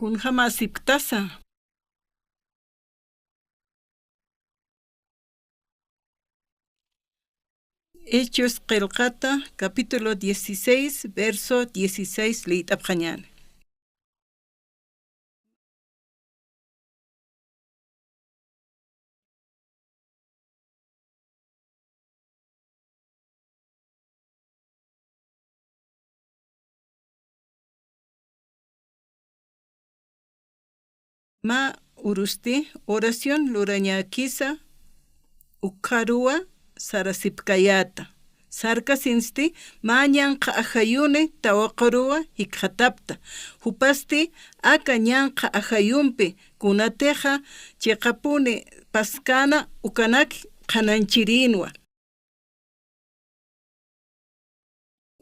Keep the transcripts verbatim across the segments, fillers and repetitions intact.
Kunjamasipktasa. Hechos qillqata, capítulo dieciséis, verso dieciséis, liyt'apxañäni. Mä urusti oración lurañäkisa, ukxaruwa sarasipkayäta. Sarkasinsti mä ñanqha ajayuni tawaquruwa jikxatapta. Jupasti aka ñanqha ajayumpi kunatixa chiqapuni paskäna ukanak qhanañchirïnwa.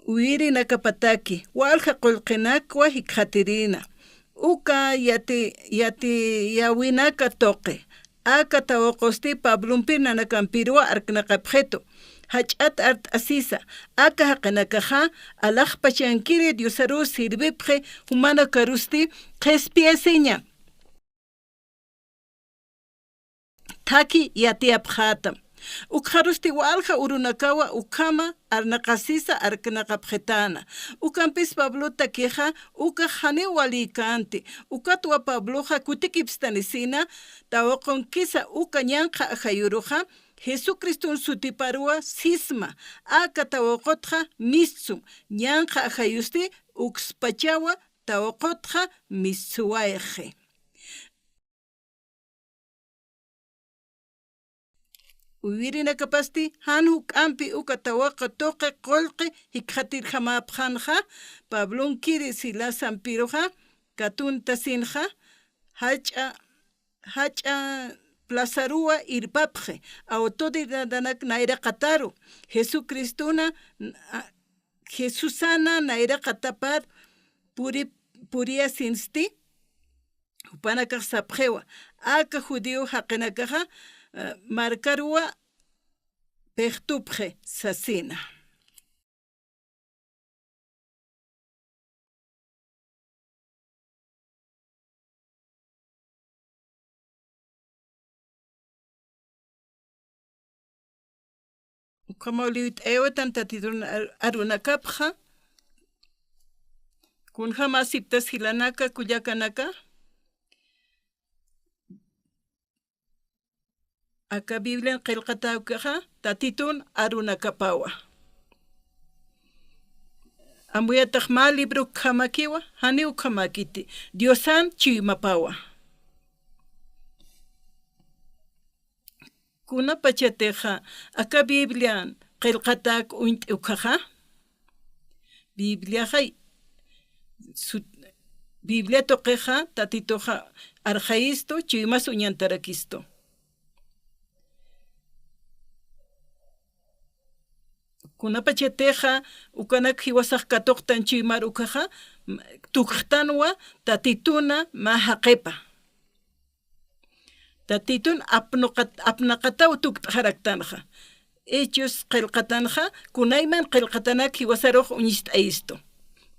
Uwirinakapataki, walja qullqinakwa jikxatirïna. Uka yati, yatiyäwinaka tuqi. Aka tawaqusti Pablompir nanakampiruwa arknaqapxitu. Jach'at art'asisa, aka jaqinakaxa, alaxpachankiri Diosaruw sirvipxi, jumanakarusti qhispiyasiña. Thakhi yatiyapxätam. Ukxarusti walja urunakawa ukhama arnaqasisa arknaqapxitäna. Ukampis Pablotakixa ukax janiw walïkänti. Ukatwa Pabloxa kutikipstanisina, tawaqunkisa uka ñanqha ajayuruxa, Jesucriston sutiparuwa sisma, aka tawaqutxa mistsum, ñanqha ajayusti ukspachawa tawaqutxa mistsuwayxi. Uwirinakapasti, jan juk'ampi uka tawaqa tuqi qullqi jikxatirjamäpxänxa, Pablonkiri Silasampiruxa katuntasinxa, jach'a, jach'a plazaruwa irpapxi, autoridadanak nayraqataru, Jesucristona, a, Jesusana nayraqatapar puri, puriyasinsti, jupanakax sapxiwa, aka judío jaqinakaxa, eh, markaruwa pixtupxi sasina. Ukhamaw liyt'ayawaytan Tatitun ar-, arunakapxa. Kunjamasiptas jilanaka, kullakanaka. Aka Biblian qillqatäwkixa Tatitun arunakapawa. Amuyatax mä libro ukhamakiwa, janiw ukhamäkiti, Diosan chuymapawa. Kunapachatixa aka Biblian qillqatäk uñt'i ukkhaxa, Bibliaxa, sut-, Biblia tuqixa Tatituxa arxayistu, chuymas uñantarakistu. Kunapachatixa ukanak jiwasax katuqtan chuymar ukkhaxa, m-, tukxtanwa Tatituna mä jaqipa. Tatitun apnuqat-, apnaqataw tukt'xaraktanxa. Hechos qillqatanxa, kunayman qillqatanak jiwasarux uñist'ayistu.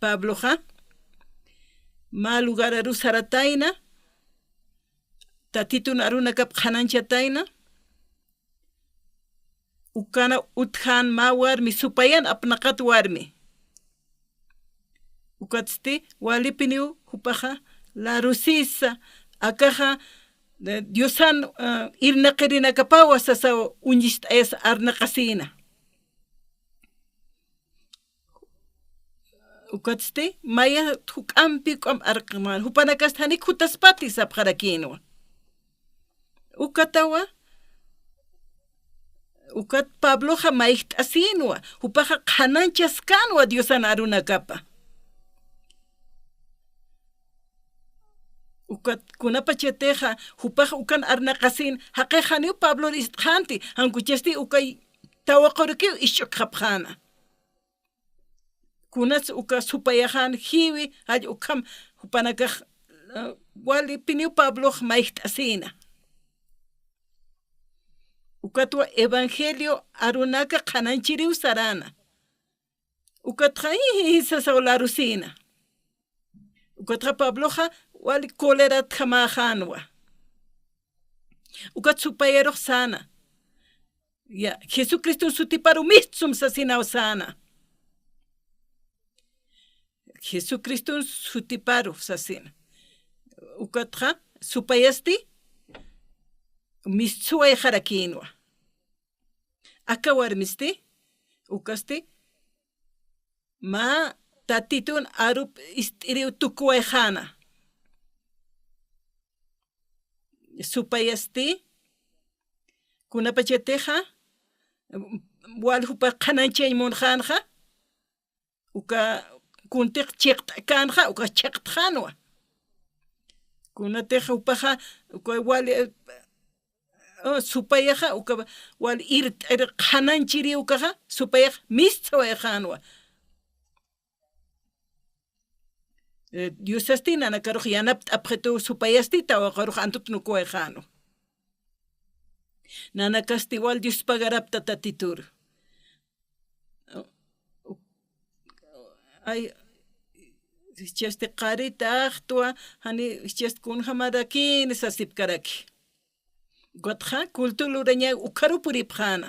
Pabloxa, mä lugararu saratayna, Tatitun arunakap qhanañchatayna, ukana utjan mä warmi, supayan apnaqat warmi. Ukatsti walipiniw jupaxa larusisa, akaxa, eh, Diosan, eh, irnaqirinakapawa sasaw uñist'ayas arnaqasina. Ukatsti, maya juk'ampi juk'amp arqman, jupanakasti janik jutaspati sapxarakïnwa. Ukatawa, ukat Pabloxa mayjt'asïnwa, jupaxa qhanañchaskänwa Diosan arunakapa. Ukat kunapachatixa, jupax ukan arnaqasïn, jaqix janiw Pablor ist'xänti, jan ukasti ukay tawaqurukiw isch'ukxapxäna. Kunas uka supayaxän jiwi, jall ukham jupanakax, eh, walipiniw Pablox mayjt'asïna. Ukatwa evangelio arunaka qhanañchiriw saräna. Ukatxa, ji, ji, ji, sasaw larusïna. Ukatxa Pabloxa, wali coleratjamäxänwa. Ukat supayarux säna. Ya, Jesucriston sutiparu mistsum sasinaw säna. Jesucriston sutiparu sasina. Ukatxa supayasti mistsuwayxarakïnwa. Aka warmisti, ukasti, mä Tatitun arup ist'iriw tukuwayxäna. Supayasti, kunapachatixa, wal jupa qhanañchañ munxänxa, uka kuntix chiqt'känxa, uka chiqtxänwa. Kunatix jupaxa, uka wal, eh, oh, supayaxa, uka wal irt'ir qhanañchiri ukaxa, supayax mistsuwayxänwa. Eh, Diosasti nanakarux yanapt'apxitu supayasti tawaqarux antut nukuwayxänwa. Nanakasti wal Dios pagarapta Tatituru. Ay, jichhasti qaritaxtwa, jani jichhasti kunjamarakïni sasipkaraki. Ukatxa culto luraña ukharu puripxäna.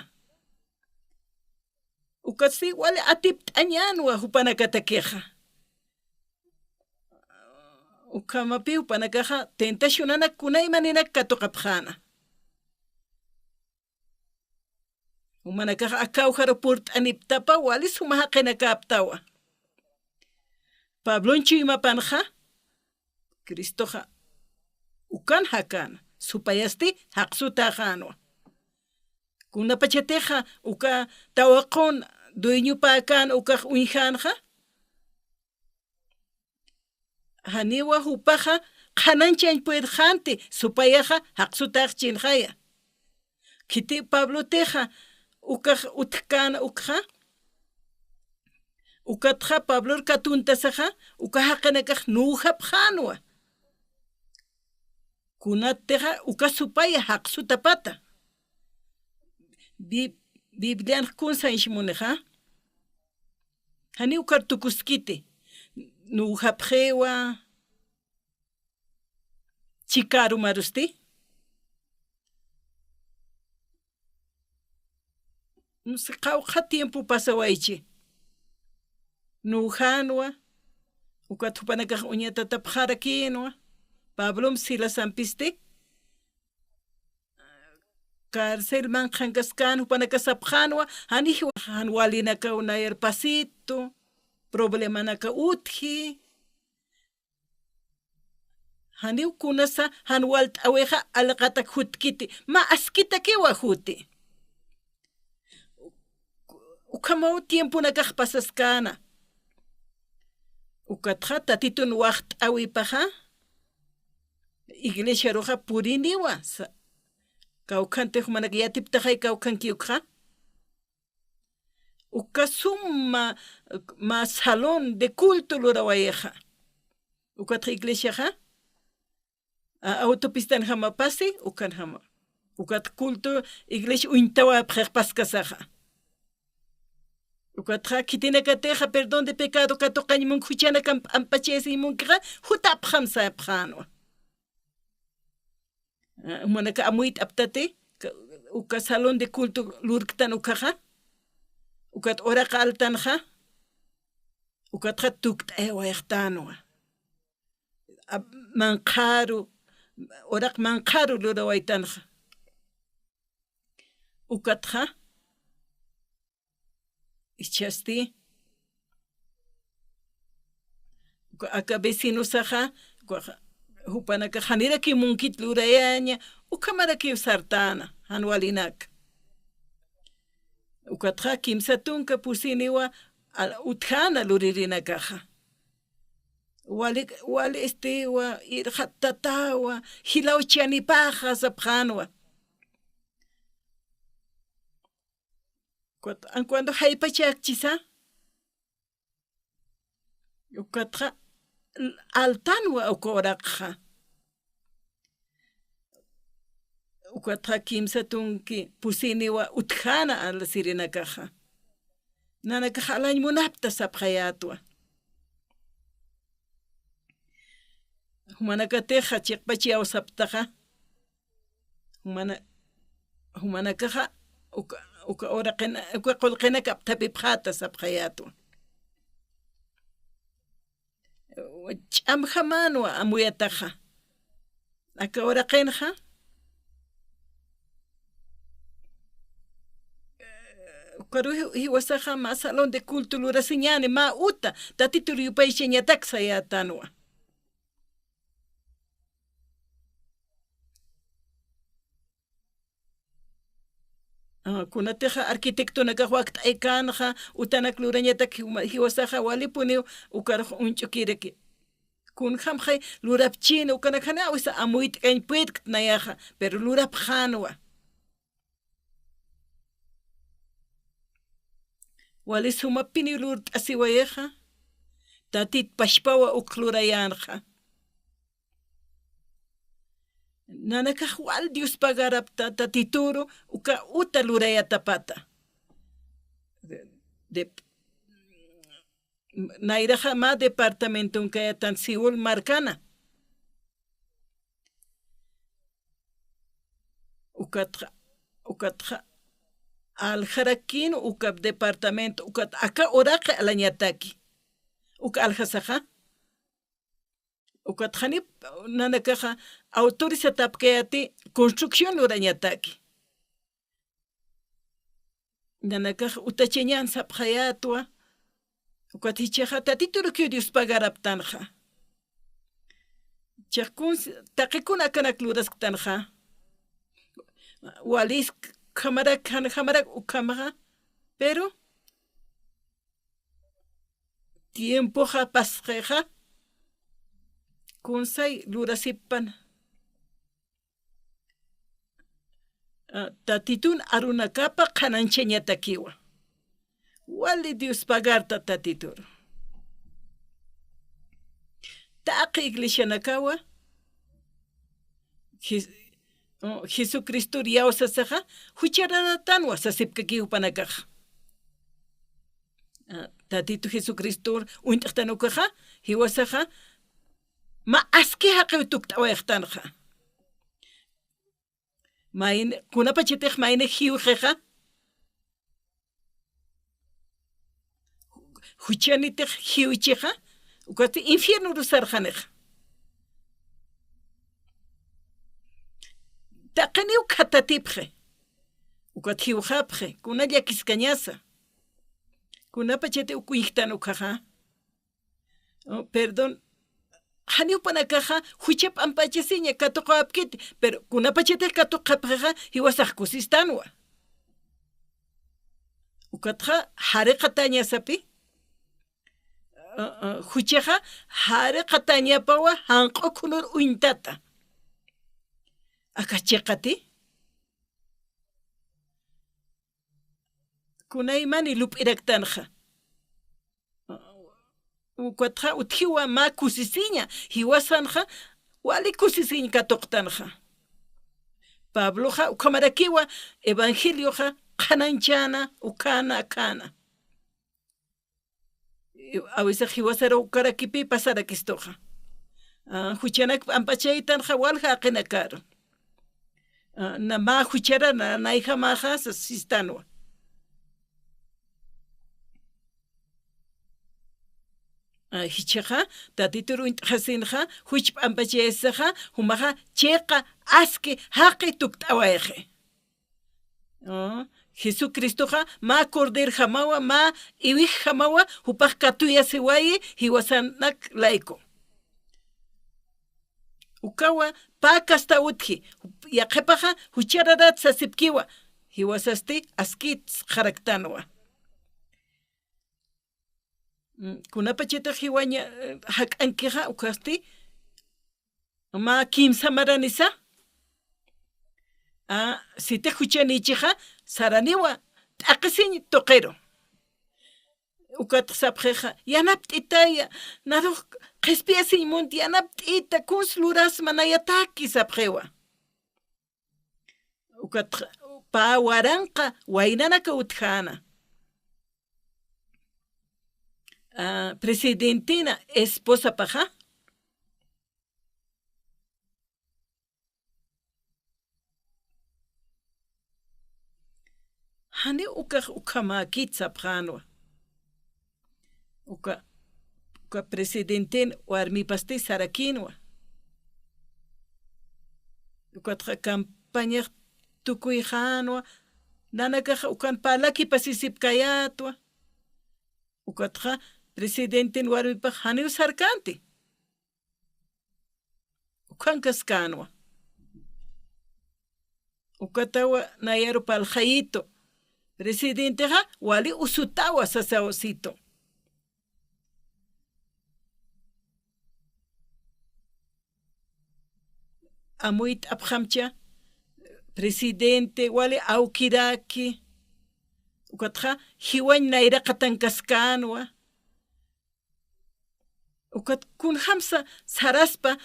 Ukatsti wali atipt'añänwa jupanakatakixa. Ukhamapi jupanakaxa tentacionanak kunaymaninak katuqapxäna. Jumanakax aka kawkharu purt'aniptapa wali suma jaqinakäptawa. Pablon chuymapanxa, Cristoxa ukan jakäna, supayasti jaqsutäxänwa. Kunapachatixa uka tawaqun dueñopäkän ukax uñjänxa, janiwa jupaxa qhanañchañ puedxänti, supayaxa jaqsutäxchinxaya. Khiti Pablotixa ukax utjkän ukxa, ukatxa Pablor katuntasaxa, uka jaqinakax nuwjapxänwa. Kunatixa uka supaya jaqsutapata. Bi-, Biblianx kun sañs munixa. Janiw ukar tukuskiti. Nuwjapxiwa. Chikarumarusti. No sé, qawqha tiempo pasawaychi. Nuwjänwa, ukat jupanakax uñatatapxarakïnwa, Pablom Silasampisti, carcelman qhankaskän, jupanakas sapxänwa, jani jiwa, jan walinakaw nayar pasitu, problemanaka utji, janiw kunasa jan walt'äwixa alqatak jutkiti, mä askitakiwa juti. Ukhamaw tiemponakax pasaskäna. Ukatxa Tatitun waxt'äwipaxa, iglesiaruxa puriniwa, sa-, kawkhantix jumanak yatiptaxay kawkhanki ukxa. Uka suma, mä salón de culto lurawayixa. Ukatxa iglesiaxa, a, autopistanjama pasi, ukanjama. Ukat culto iglesia uñtawapxix paskasaxa. Ukatxa khitinakatixa perdón de pecado katuqañ munk, juchanakam p'ampachayasiñ munkixa, jutapxam sapxänwa. Ah, jumanaka amuyt'aptati, ka-, uka salón de culto lurktan ukhaxa, ukat uraq altanxa, ukatxa tukt'ayawayxtänwa. Ah, manqharu, uraq manqharu lurawaytanxa. Ukatxa, jichhasti, uka aka vecinosaxa, uka, jupanakax janirakiw munkit lurayaña, ukhamarakiw sartäna, jan walinak. Ukatxa kimsa tunka pusiniwa, a, utjäna luririnakaxa. Wali, wali, este, wa, irxat tatawa, jilaw chanipaxa sapxänwa. Cuando, cuando jaypachakchisa, ukatxa altanwa uka uraqxa. Ukatxa kimsa tunki pusiniwa utjäna alasirinakaxa. Nanakax alañ munapta sapxayätwa. Jumanakatixa chiqpach iyawsaptaxa, jumana-, jumanakaxa uka, uka uraqina, uka qullqinak apthapipxäta sapxayätwa. Ch'amjamänwa amuyataxa. Aka uraqinxa, ukaru ji-, jiwasaxa mä salón de culto lurasiñäni, mä uta, Tatitur yupaychañatak sayätanwa. Ah, kunatixa arquitectonakax wakt'aykänxa, utanak lurañatak jiwa-, jiwasaxa walipuniw ukarux uñch'ukiraki. Kunjamxay lurapchïna, ukanak janiw awisa amuyt'kañ puedkt nayaxa, pero lurapxänwa. Wali sumapiniw lurt'asiwayixa, Tatit pachpawa uk lurayänxa. Nanakax wal Dios pagarapta Tatituru uka uta lurayatapata. De, de, nayraxa mä departamenton kayatan Seúl markana. Ukatxa, ukatxa, aljarakïn uka departamento, ukat aka uraqi alañataki. Uka aljasaxa. Ukat jani nanakaxa autorizatapkayäti construcción lurañataki. Nanakax utachañän sapxayätwa, ukat jichhaxa Tatiturukiw Dios pagaraptanxa. Chiqkuns taqikun akanak lurasktanxa. Walisk jamarak, jan jamarak ukhamxa, pero tiempoxa pasxixa, kunsay lurasipana. Ah, Tatitun arunakapa qhanañchañatakiwa. Wali Dios pagarta Tatituru. Taqi iglesianakawa, Jes-, oh, Jesucristor iyawsasaxa, juchararatanwa sasipkakiw jupanakaxa. Ah, Tatitu Jesucristor uñt'xtan ukaxa, jiwasaxa, mä aski jaqiw tukt'awayxtanxa. Mayni, kunapachatix mayni jiwxixa, juchanitix jiwchixa, ukatsti infiernoru sarxanixa. Taqiniw khatatipxi, ukat jiwxapxi, kuna llakiskañasa. Kunapachati uk uñjktan ukhaxa. Oh, perdón. Janiw jupanakaxa jucha p'ampachasiña katuqawapkiti, pero kunapachatix katuqapxixa jiwasax kusistanwa. Ukatxa jariqatañasapi, ah, ah, juchaxa jariqatañapawa janq'u khunur uñtata. Aka chiqati. Kunaymani lup'iraktanxa. Ukatxa utjiwa mä kusisiña, jiwasanxa wali kusisiñ katuqtanxa. Pabloxa ukhamarakiwa evangelioxa qhanañchäna, ukhäna, akhäna. A veces jiwasar ukarakipï pasarakistuxa. Ah, juchanak p'ampachaytanxa walja jaqinakaru. Ah, na mä juchara na, nayjamaxa sas sistanwa. Ah, jichhaxa, Tatitur uñt'xasinxa, juch p'ampachayasaxa, jumaxa chiqa aski jaqi tukt'awayxi. Ah, Jesucristoxa mä corderjamawa, mä iwijjamawa, jupax katuyasiwayi jiwasanak layku. Ukawa pä kasta utji, yaqhipaxa juchararat sasipkiwa, jiwasasti askit sxaraktanwa. Mm, kunapachatix jiwaña, eh, jak'ankixa ukhasti, mä kimsa maranisa, ah, sitix juchanïchixa, saraniwa t'aqhisiñ tuqiru. Ukatx sapxixa, yanapt'itaya, narux qhispiyasiñ munti, yanapt'ita, kuns lurasma nayataki sapxiwa. Ukatx pä waranqa waynanaka utjäna. Ah, presidentina esposapaxa, Janiw ukax ukhamäkit sapxänwa. Uka, uka presidentin warmipasti sarakïnwa. Ukatxa campañax tukuyxänwa, nanakaxa ukan parlaki pasisipkayätwa. Ukatxa presidentin warmipax janiw sarkänti. Ukhankaskänwa. Ukatawa nayaru parlxayitu. Presidentexa wali usutawa sasaw situ. Amuyt'apxamcha presidente, wali awkiraki. Ukatxa jiwañ nayraqatankaskanwa. Ukat kunjamsa saraspa,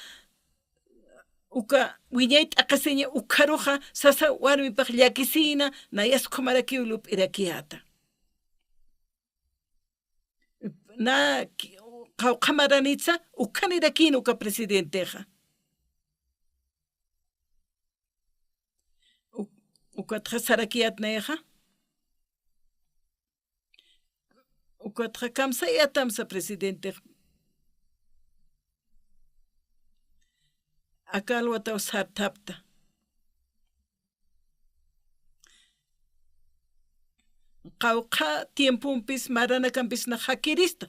uka wiñay t'aqhisiña ukharuxa sasa warmipax llakisïna, nayas ukhamarakiw lup'irakiyäta. Na ki-, qawqha maranitsa ukhanirakïn uka presidentexa. U-, ukatxa sarakiyät nayaxa. Ukatxa kamsayätam sa presidentex. Aka alwataw sarthapta. Qawqha tiempompis maranakampis nax jakirista.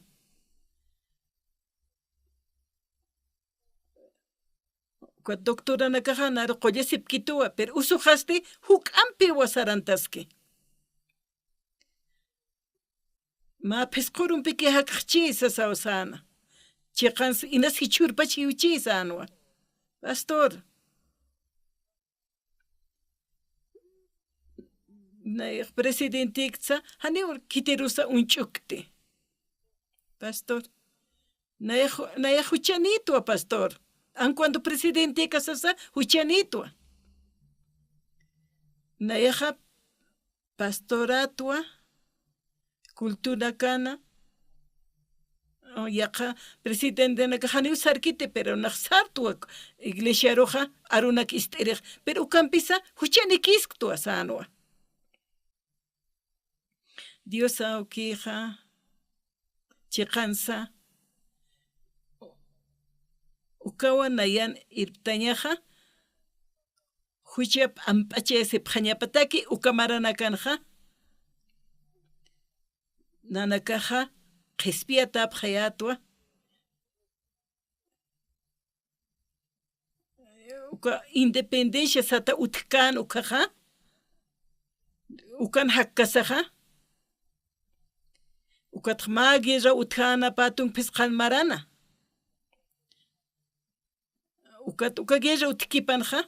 Ukat doctoranakaxa naru qullasipkituwa, pero usuxasti juk'ampiwa sarantaski. Mä phisqurumpiki jakxchi sasaw säna. Chiqans inas jichhürpach jiwchi sänwa. Pastor. Nayax presidentiksa, janiw khitirusa uñch'ukti. Pastor. Nayax, nayax juchanitwa, pastor. Aun cuando presidenteka sasa, juchanitwa. Nayaxa pastoratwa, culturakana, o, yaqha presidentenaka janiw sarkiti, pero nax sartwa iglesiaruxa arunak ist'irix, pero ukampisa juchanikisktwa sänwa. Dios awkixa, chiqansa, ukawa nayan irptañaxa, juchap amp'achayasipxañapataki uka maranakanxa, nanakaxa qhispiyatapxayätwa, uka independencia sata utjkän ukhaxa, ukan jakkasaxa, ukatxa mä guerra utjänapä tunk phisqhan marana. Ukat uka guerra utjkipanxa,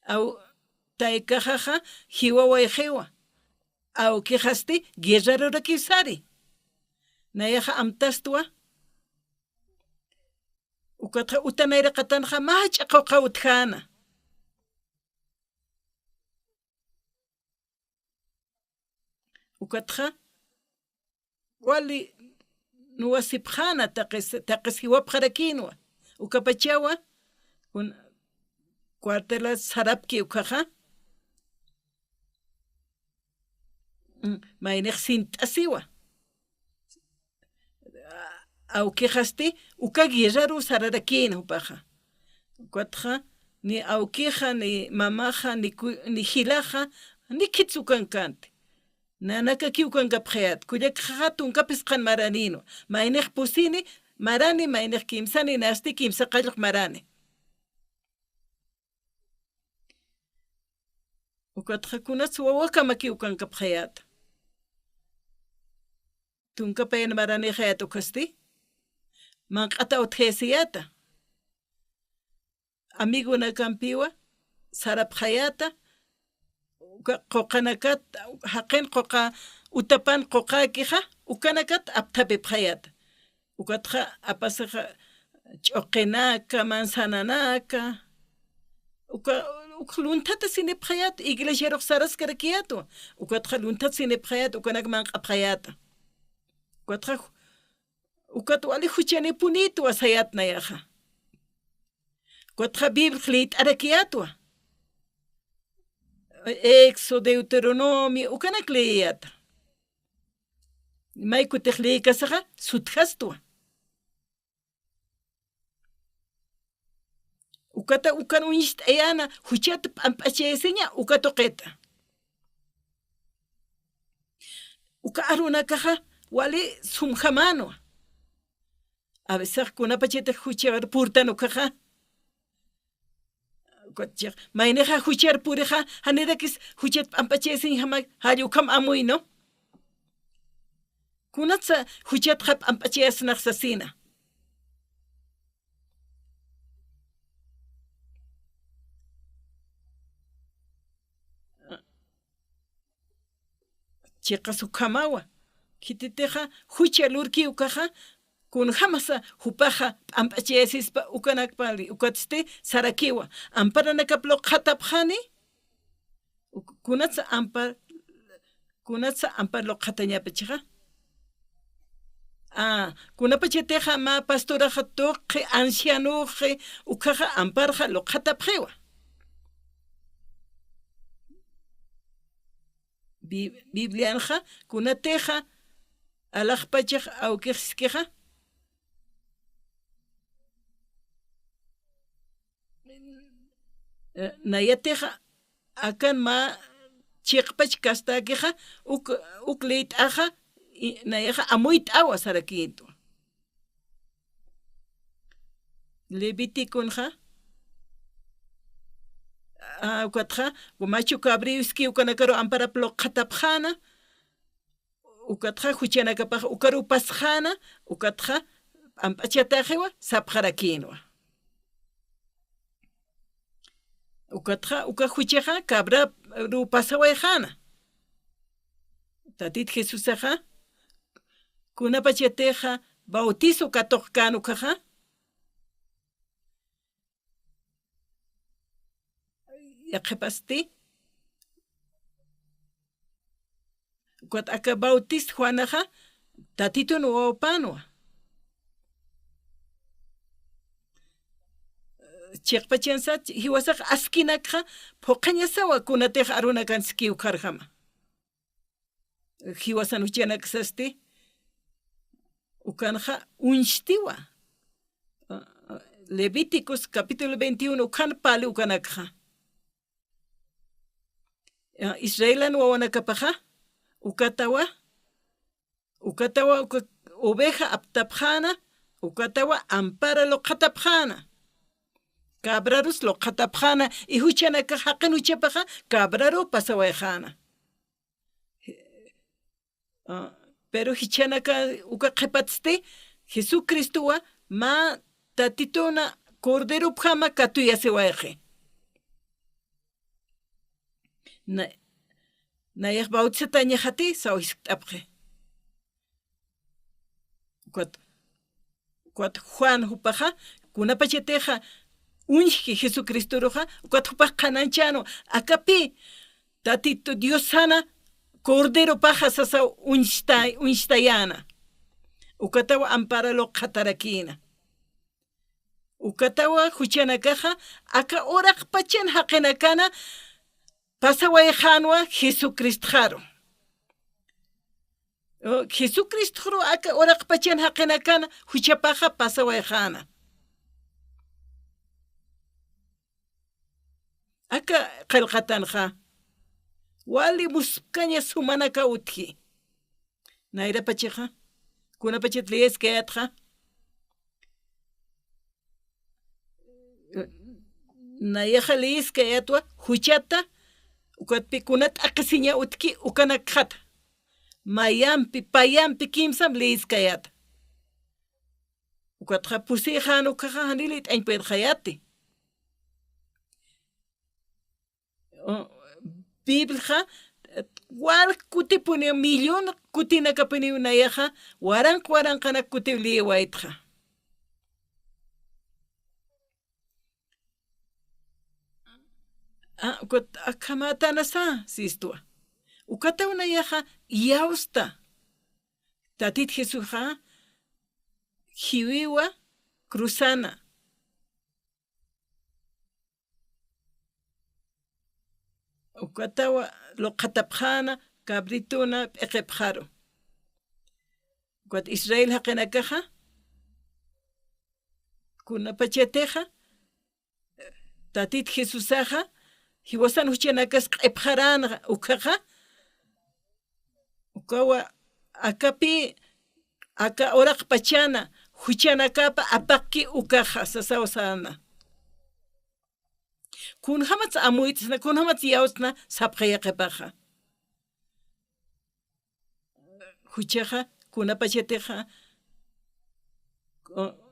aw, taykaxaxa jiwawayxiwa, awkixasti guerrarurakiw sari. Nayaxa amtastwa, ukatxa uta nayraqatanxa mä jach'a quqa utjäna. Ukatxa wali nuwasipxäna, taqis, taqis jiwapxarakïnwa. Ukapachawa, kun, cuartelat sarapki ukhaxa. Mm, maynix sint'asiwa. Awkixasti uka guerraru sararakïna jupaxa. Ukatxa, ni awkixa, ni mamaxa, ni ku-, ni jilaxa, ni khits ukankänti. Nanakakiw ukankapxayät, kullakxaxa tunka phisqhan maranïnwa. Maynix pusini marani, maynix kimsani, nasti kimsa qallq marani. Ukatxa kunats wawakamakiw ukankapxayäta. Tunka payan maranixayät ukhasti. Manq'ata utjayasiyäta. Amigonakampiwa sarapxayäta. Uka quqanakat, jaqin quqa, utapan quqäkixa, ukanakat apthapipxayäta. Ukatxa apasixa ch'uqinaka, manzananaka, uka, uk lunthat sinipxayät, iglesiarux saraskarakiyätwa, ukatxa lunthat sinipxayät, ukanak manq'apxayäta. Ukatxa, ukat wali juchanipunïtwa sayät nayaxa. Ukatxa Biblia liyt'arakiyätwa. Éxodo, Deuteronomio, ukanak leeyäta. May kutix leeykasaxa sutjastwa. Ukata ukan uñst'ayäna, juchat p'amp'achayasiña, uka tuqita. Uka arunakaxa wali sumjamänwa. A veces kunapachatix juchar purtan ukaxa. Ukatchix, maynixa juchar purixa, janirakis juchat p'amp'achayasiñjama, jall ukham amuy, ¿no? Kunatsa juchatxa p'amp'achayasnax sasina. Chiqas ukhamawa. Khititixa jucha lurki ukaxa, kunjamasa jupaxa p'amp'achayasispa ukanakpali, ukatsti sarakiwa. Amparanakap luqxatapxani, uk-, kunatsa ampar, kunatsa ampar luqxatañapachixa. Ah, kunapachatixa mä pastoraxa tuqi, ancianoxi, ukhaxa amparxa luqxatapxiwa. Bi-, Biblianxa, kunatixa, alaxpachax awkix siskixa, eh, nayatixa, akan mä chiqpach castakixa, uk, uk liyt'axa, i, nayaxa amuyt'awa sarakïtwa. Leviticonxa, a, ukatxa, machu cabríoski ukanakaru amparap luqxatapxäna, ukatxa juchanakapax ukaru pasxäna, ukatxa p'amp'achatäxiwa, sapxarakïnwa. Ukatxa, uka juchaxa cabraru pasawayxäna. Tatit Jesusaxa, kunapachatixa bautizo katuqkän ukaxa, yaqhipasti, ukat aka Bautista Juanaxa, Tatitun wawapänwa. Chiqpachansa, jiwasax askinakxa, phuqhañasawa kunatix arunakan siskiw ukharjama. Jiwasan juchanaksasti, ukanxa uñstiwa. Levíticos capítulo veintiuno, ukhan pali ukanakxa. Israelan wawanakapaxa, ukatawa, ukatawa uka oveja aptapxäna, ukatawa ampara luqxatapxäna. Cabrarus luqxatapxäna, y juchanakax jaqin juchapaxa, cabraru pasawayxäna. Ah, pero jichanaka uka qhipatsti, Jesucristowa mä Tatituna corderopjama katuyasiwayxi. Na, nayax bautizatañaxati saw jiskt'apxi. Ukat, ukat Juan jupaxa, kunapachatixa uñjki Jesucristoruxa, ukat jupax qhanañchänwa, akapï Tatitu Diosana corderopaxa sasaw uñsta, uñstayäna. Ukatawa ampara luqxatarakïna. Ukatawa juchanakaxa aka uraqpachan jaqinakana pasawayxänwa Jesucristxaru. O, Jesucristxaru aka uraqpachan jaqinakana juchapaxa pasawayxäna. Aka qillqatanxa wali muspkaña sumanaka utji. Nayrapachaxa, kunapachat leyiskayätxa, nayaxa leyiskayätwa, juchata, ukatpï kuna t'aqhisiña utjki ukanakxata. Mayampi, payampi kimsam leyiskayäta. Ukatxa pusïxän ukkhaxa jani liyt'añ puytxayäti. O, Bibliaxa, wal kutipuniw, millón kutinakapuniw nayaxa, waranq waranqanak kutiw leyiwaytxa. A, ukat akhamätanasa, sistwa. Ukataw nayaxa, iyawsta. Tatit Jesusxa, jiwiwa cruzana. Ukatawa luqhatapxäna, cabrituna p'iqipxaru. Ukat Israel jaqinakaxa, kunapachatixa, Tatit Jesusaxa, jiwasan juchanakas q'ipxaränxa, ukhaxa, ukawa akapï, aka uraqpachana, juchanakapa apaqki ukaxa, sasaw säna. Kunjamatsa amuyt'sna, kunjamatsa iyawsna, sapxi yaqhipaxa. Juchaxa, kunapachatixa, ku-,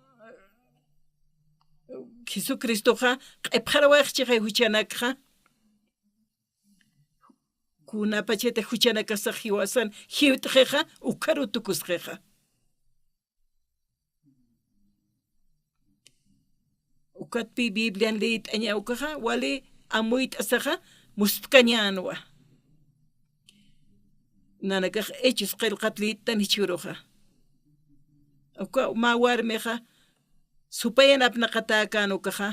Jesucristoxa, q'ipxarawayxchixay juchanakxa. Kunapachatix juchanakasax jiwasan jiwt'xixa, ukharu tukusxixa. Ukatpï Biblian leyt'aña ukaxa, wali amuyt'asaxa, mustkañänwa. Nanakax Hechos qillqat leyt'tan jichhüruxa. Uka mä warmixa, supayan apnaqatäkän ukaxa.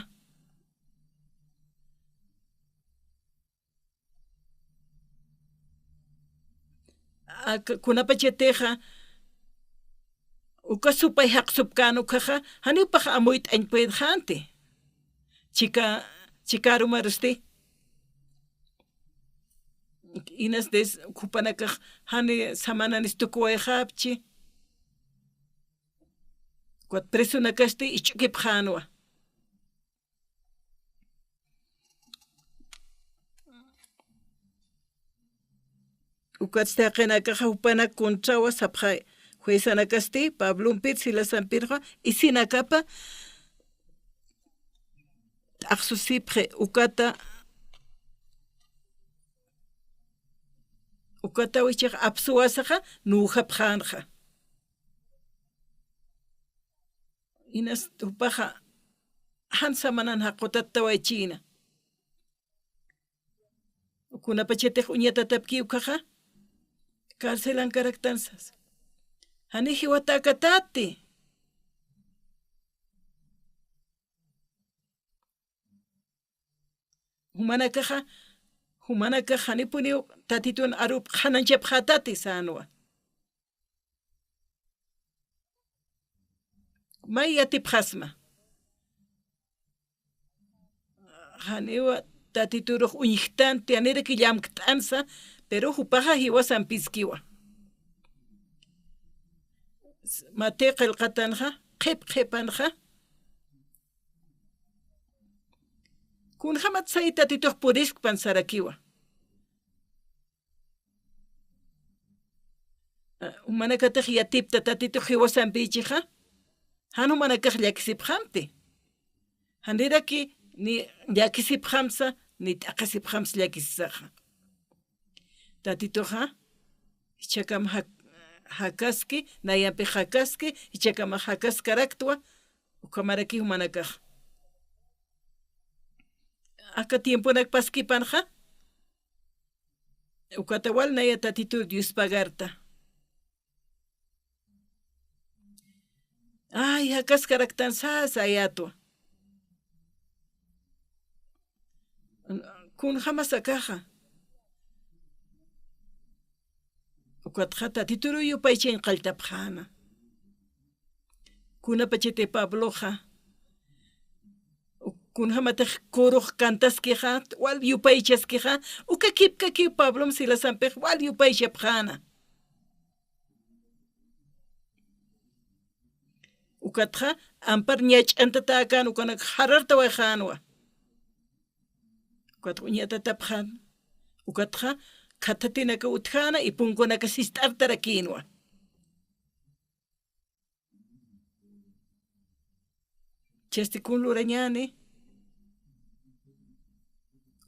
Ak-, kunapachatixa, uka supay jaqsupkän ukaxa, janiw pax amuyt'añ puedxänti. Chika, chikarumarusti. Inas des, jupanakax, jani samananis tukuwayxapchi. Ukat presonakasti ich'ukipxänwa. Ukatsti jaqinakaxa jupanak contrawa sapxay, juezanakasti Pablompir Silasampirxa isinakapa t'aqsusipxi, ukata, ukataw jichhax apsuwasaxa, nuwjapxänxa. Inas jupaxa, jan samanan jaqutat tawaychïna. Kunapachatix uñatatapki ukaxa, carcelankaraktan sasa. Jani jiwatäkatati. Jumanakaxa, jumanakax janipuniw Tatitun arup qhanañchapxätati sänwa. May yatipxasma. Janiwa Tatiturux uñjktanti, janiraki llamkt'ansa, pero jupaxa jiwasampiskiwa. Mateo qillqatanxa, qhip qhipanxa. Kunjamat say Tatitux puriskpan sarakiwa. Jumanakatix yatipta Tatitux jiwasampïchixa, jan jumanakax llakisipxamti. Janiraki ni llakisipxamsa, ni t'aqhisipxamsa llakisisaxa. Tatituxa, jichhakam jak-, jakaski, nayampix jakaski, jichhakamax jakaskaraktwa, ukhamaraki jumanakax. Aka tiemponak paskipanxa, ukata wal naya Tatitur Dios pagarta. Ay, jakaskaraktan sasa yatwa. Kunjamas akaxa. Ukatxa Tatituru yupaychañ qalltapxäna. Kunapachati Pabloxa, kunjamatix corux cantaskixa, wal yupaychaskixa, uka kipkakiw Pablom Silasampix wal yupaychapxäna. Ukatxa ampar ñach'antatäkän ukanak jarartawayxänwa. Ukatxa uñatatapxän. Ukatxa khathatinaka utjäna y punkunaka sist'artarakïnwa. Chasti kun lurañäni.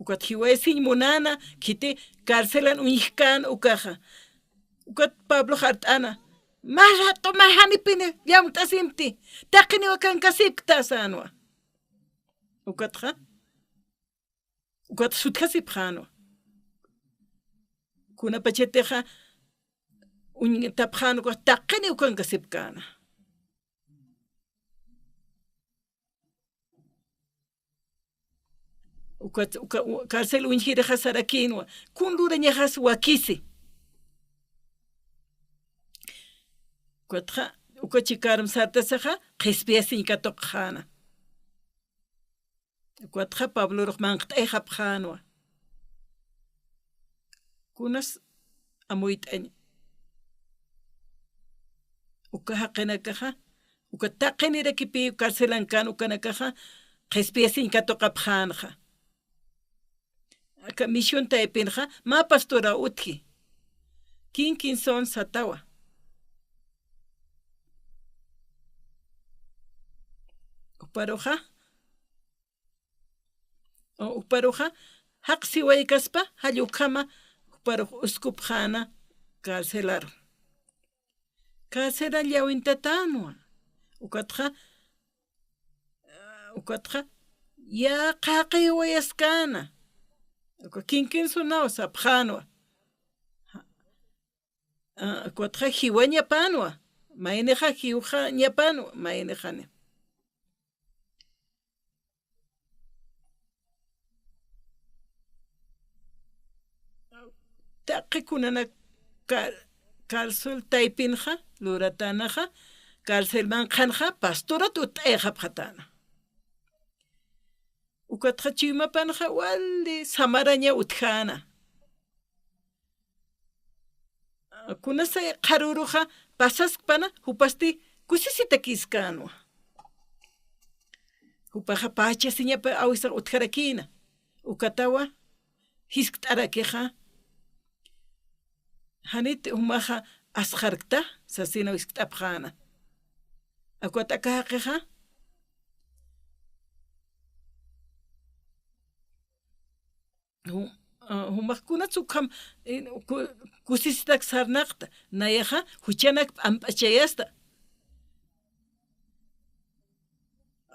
Ukat jiwayasiñ munäna, khiti carcelan uñjkän ukaxa. Ukat Pablox art'äna. Mä rato mä janipini llamt'asimti. Taqiniw akankasipkta sänwa. Ukatxa. Ukat sutjasipxänwa. Kunapachatixa uñtapxän ukax taqini ukankasipkäna. Ukat, uka, u-, cárcel uñjirixa sarakïnwa. Kun lurañaxas wakisi. Ukatxa, uka chikarm sartasaxa, qhispiyasiñ katuqxäna. Ukatxa Pablorux manq't'ayxapxänwa. Kunas amuyt'añ. Uka jaqinakaxa, uka taqinirakipi carcelan kän ukanakaxa, qhispiyasiñ katuqapxänxa. Aka misión taypinxa, mä pastora utji. Kinkinson satawa. Juparuxa, o, juparuxa, jaqsiwaykaspa, jall ukhama, juparux uskupxäna carcelaru. Carcela llawintatänwa. Ukatxa, ukatxa, yäqaqiwayaskäna. Uka kinkinsunaw sapxänwa. A, ukatxa jiwañapanwa. Maynixa jiwxañapanwa, maynixani. Taqi kunanak ca-, cárcel taypinxa, luratänaxa, carcelman qhanxa, pastorat utt'ayxapxatäna. Ukatxa chuymapanxa wali samaraña utjäna. Kunasay qharüruxa pasaskpana, jupasti kusisitakiskänwa. Jupaxa pächasiñapa awisax utjarakïna. Ukatawa, jiskt'arakixa. Janit jumaxa asxarkta, sasina jiskt'apxäna. Ukat aka jaqixa. Ju-, a, jumax kunats ukham, eh, ku-, kusisitak sarnaqta, nayaxa juchanak p'amp'achayasta.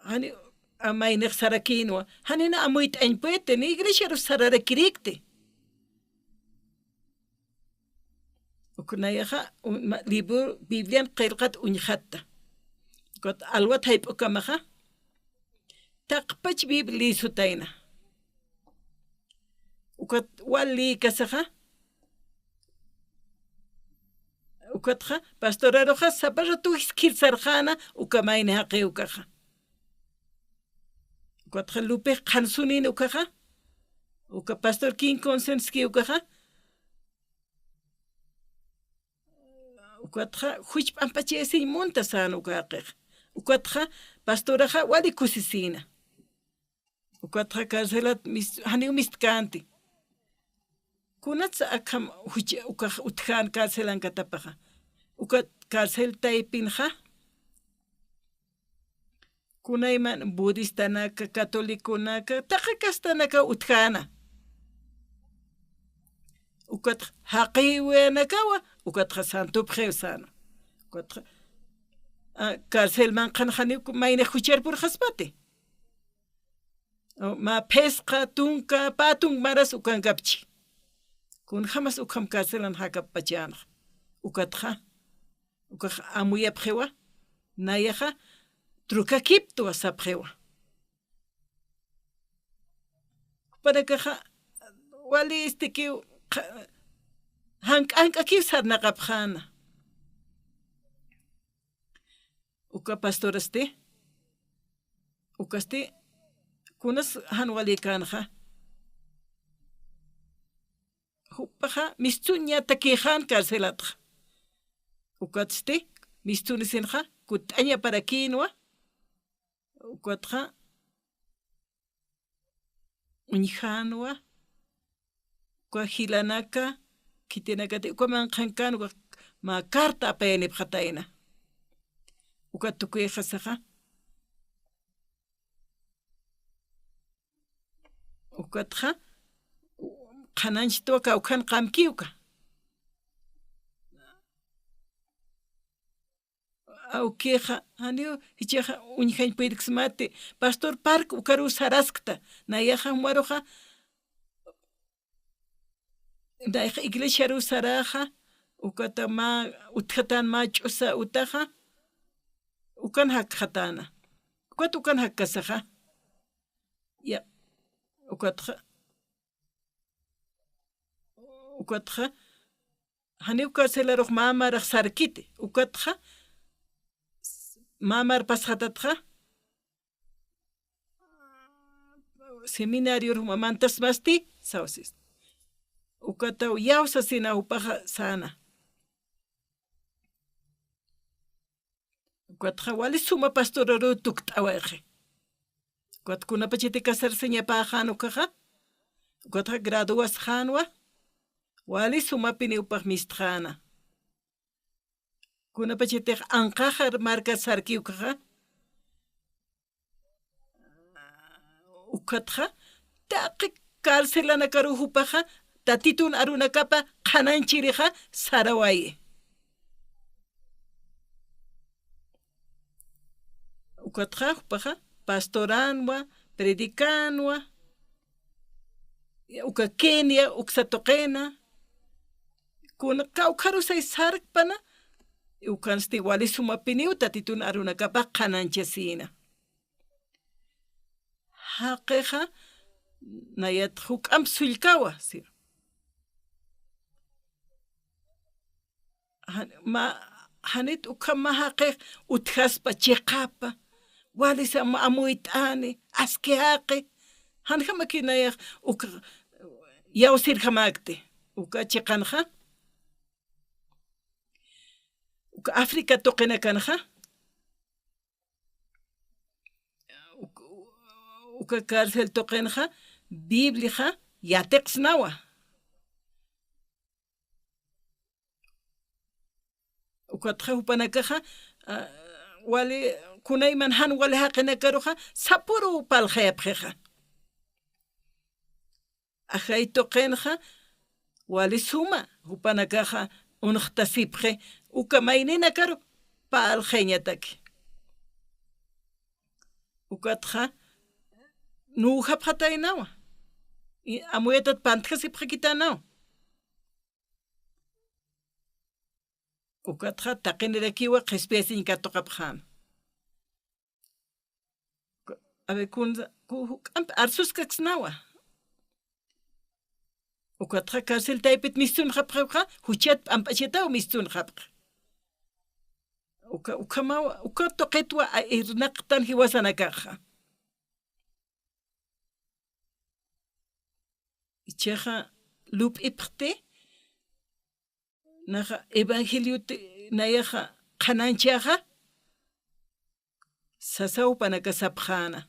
Jani, a, maynix sarakïnwa, janina amuyt'añ puede, ni iglesiaru sararakirïkti. Uk nayaxa, un-, ma-, libro, Biblian qillqat uñjatta. Ukat alwat jayp'ukamaxa, taqpach Biblia lïsutayna. Ukat wal lïkasaxa, ukatxa, pastoraruxa, sapa ratu jiskhir sarxäna, uka mayni jaqi ukaxa. Ukatxa, lupix qhansunin ukaxa, uka pastor King Consent ski ukaxa, ukatxa, juch p'ampachayasiñ munta sän uka jaqix. Ukatxa, pastoraxa, wali kusisïna. Ukatxa carcelat mis-, janiw mistkänti. Kunats akham juch-, ukax utjän carcelan katapaxa. Ukat carcel taypinxa. Kunayman budistanaka, catoliconaka, taqi castanaka utjäna. Ukat jaqiwinakawa, ukatxa santupxiw säna. Ukatxa, a, carcelman qhan janiw mayni juchar purxaspati. O, mä phisqa, tunka, pä tunk maras ukankapchi. Kunjamas ukham carcelan jakapachänxa. Ukatxa, ukax amuyapxiwa, nayaxa, trukakiptwa sapxiwa. Jupanakaxa, wali istikiw, qa-, jank'ank'akiw sarnaqapxäna. Uka pastorasti, ukasti, kunas jan walikänxa. Jupaxa, mistuñatakïxän carcelatxa. Ukatsti, mistunisinxa, kutt'añaparakïnwa, ukatxa, uñjänwa, uka jilanaka, khitinakati, uka manqhankän, uka mä carta apayanipxatayna. Uka tukuyxasaxa. Ukatxa, qhanañchtwa kawkhan qamki uka. Awkixa, janiw, jichhaxa uñjañ puyirksmati, pastor park ukaruw saraskta, nayaxa jumaruxa, nayaxa iglesiaruw saraxa, ukata mä utjatän mä ch'usa utaxa, ukan jakxatäna. Ukat ukan jakkasaxa. Ya, Ukatxa, ukatxa, janiw carcelarux mä marax sarkiti. Ukatxa, s-, mä mar pasxatatxa, seminarior juma mantasmasti, sawsis. Ukataw yawsasina jupaxa säna. Ukatxa wali suma pastoraruw tukt'awayxi. Ukat kunapachati casarsiñapäxän ukaxa, ukatxa graduasxänwa, wali sumapiniw jupax mistxäna. Kunapachatix anqaxa markat sarki ukaxa, ukatxa, taqi carcelanakaruw jupaxa, Tatitun arunakapa qhanañchirixa sarawayi. Ukatxa, jupaxa, pastoränwa, predicänwa, uka Kenia, uksa tuqina, kuna kawkharusay sarkpana, ukansti wali sumapiniw Tatitun arunakapa qhanañchasïna. Jaqixa, nayat juk'amp sullkawa, si. Jan-, ma-, janit ukham mä jaqix utjaspa, chiqapa, wali sam amuyt'ani, aski jaqi, janjamaki nayax uk yawsirjamäkti, uka chiqanxa, uka África tuqinakanxa, uk-, uka cárcel tuqinxa, Bibliaxa yatiqsnawa. Ukatxa jupanakaxa, ah, wali, kunayman jan wali jaqinakaruxa, sapüruw parlxayapxixa. Ajay tuqinxa, wali suma, jupanakaxa, unxtasipxi, uka mayninakaru, parlxayañataki. Ukatxa, nuwjapxataynawa. I amuyatat pantjasipxakitänaw. Ukatxa taqinirakiwa qhispiyasiñ katuqapxäna. A ver, kun, ku, juk'amp arsuskaksnawa. Ukatxa cárcel taypit mistunxapxixa, juchat p'amp'achataw mistunxapxi. Uka, ukhamawa, uka tuqitwa a irnaqtan jiwasanakaxa. Ichaxa lup'ipxti, naxa evangelioti nayaxa qhanañchaxa, sasaw jupanaka sapxäna.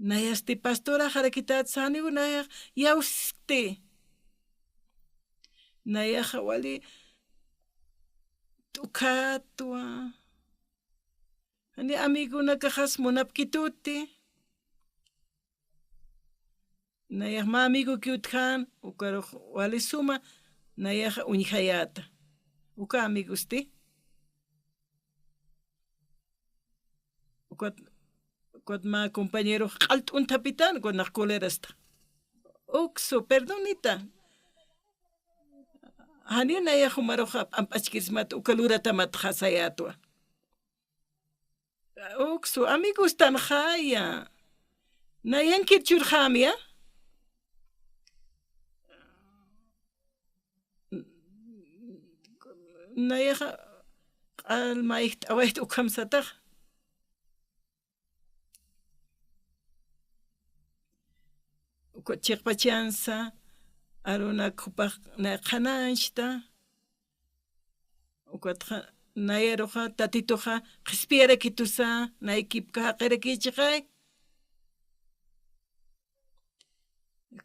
Nayasti pastoraxarakität saniw nayax yawskti. Nayaxa wali t'ukhatwa. Jani amigonakaxas munapkituti. Nayax mä amigoki utjän, ukarux wali suma, nayaxa uñjayäta. Uka amigosti. Ukat, ukat mä compañerox q'al t'unthapitän, ukat nax colerasta. Uksu, perdonita. Janiw nayax jumaruxa p'amp'achkirismat, uka luratamat jasayätwa. Uksu, amigostanxaya. Nayankir churxämya. Nayaxa q'al mayjt'awayt ukham satax. Ukat chiqpachansa, arunak jupax nay qhanañchta. Ukatxa nayaruxa, Tatituxa, qhispiyarakitusa, naykipka jaqirakichixay.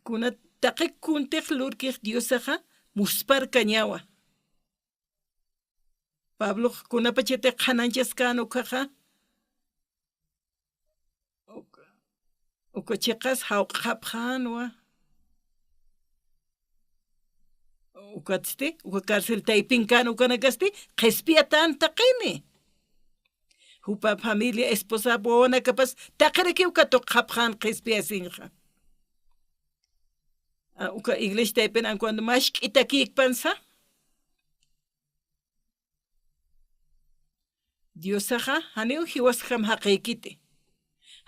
Kuna taqi kuntix lurkix Diosaxa, musparkañawa. Pablox kunapachatix qhanañchaskän ukkhaxa, uka, uka chiqas jawq'xapxänwa. Ukatsti, uka cárcel taypinkän ukanakasti, qhispiyatän taqini. Jupa familia, esposa, wawanakapas, taqirakiw katuqxapxän qhispiyasinxa. A, uka iglesia taypin ankuwan mask'itakïkpansa. Diosaxa, janiw jiwasjam jaqïkiti.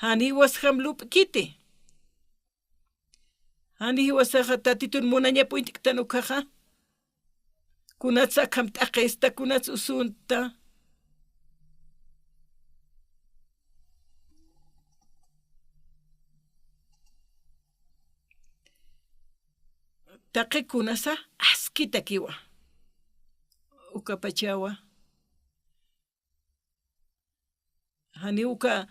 Janiw jiwasjam lup'kiti. Jani jiwasaxa Tatitun munañap uñt'ktan ukhaxa. Kunatsa akham t'aqista, kunatsa usunta. Taqi kunasa askitakiwa. Ukapachawa. Jani uka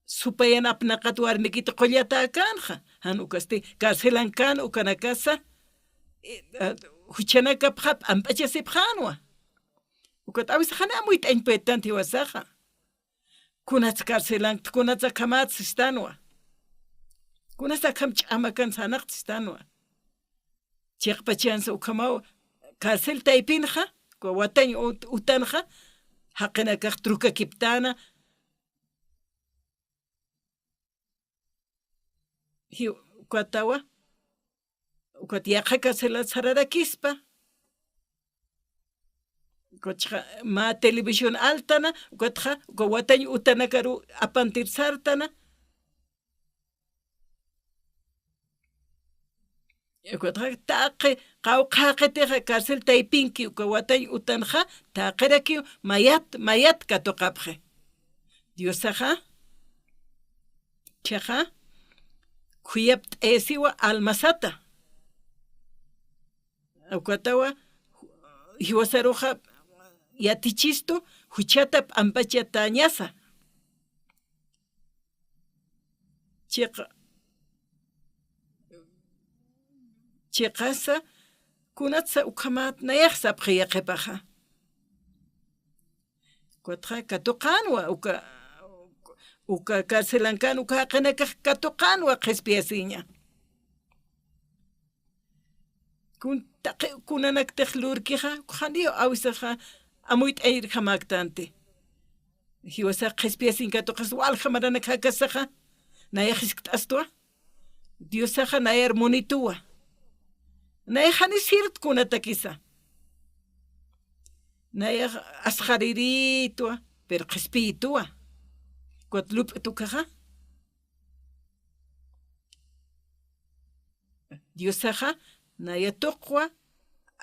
supayan apnaqat warmikit qullatäkänxa, jan ukasti carcelankan ukanakasa, eh, ah, juchanakapxa p'amp'achasipxänwa. Ukat a veces jani amuyt'añpuytan jiwasaxa. Kunats carcelankt, kunats akhamat sistanwa. Kunats akham ch'amakan sanaqt sistanwa. Chiqpachansa ukhamaw carcel taypinxa, uka watañ ut-, utanxa, jaqinakax trukakiptana. Ji-, ukatawa, ukat yaqha carcelat sararakispa. Ukatxa mä televisión altana, ukatxa, uka watañ utanakaru apantir sartana. Ukatxa taqi, qawqha jaqitixa carcel taypinki uka watañ utanxa, taqirakiw mayat, mayat katuqapxi. Diosaxa, chiqa, khuyapt'ayasiwa almasata. Ukatawa, jiwasaruxa yatichistu, juchata p'ampachatañasa. Chiqa, chiqasa, kunatsa ukhamat nayax sapxi yaqhipaxa. Ukatxa katuqänwa, uka, uka carcelankan, uka jaqinakax katuqänwa qhispiyasiña. Kun taqi kunanaktix lurkixa, janiw awisaxa amuyt'añirjamäktanti. Jiwasax qhispiyasiñ katuqas walja maranak jakasaxa, nayax jiskt'astwa. Diosaxa nayar munituwa. Nayax jani sirtkunatakisa. Nayax asxariritwa, pero qhispiyituwa. Ukat lup'tukaxa. Diosaxa naya tuqwa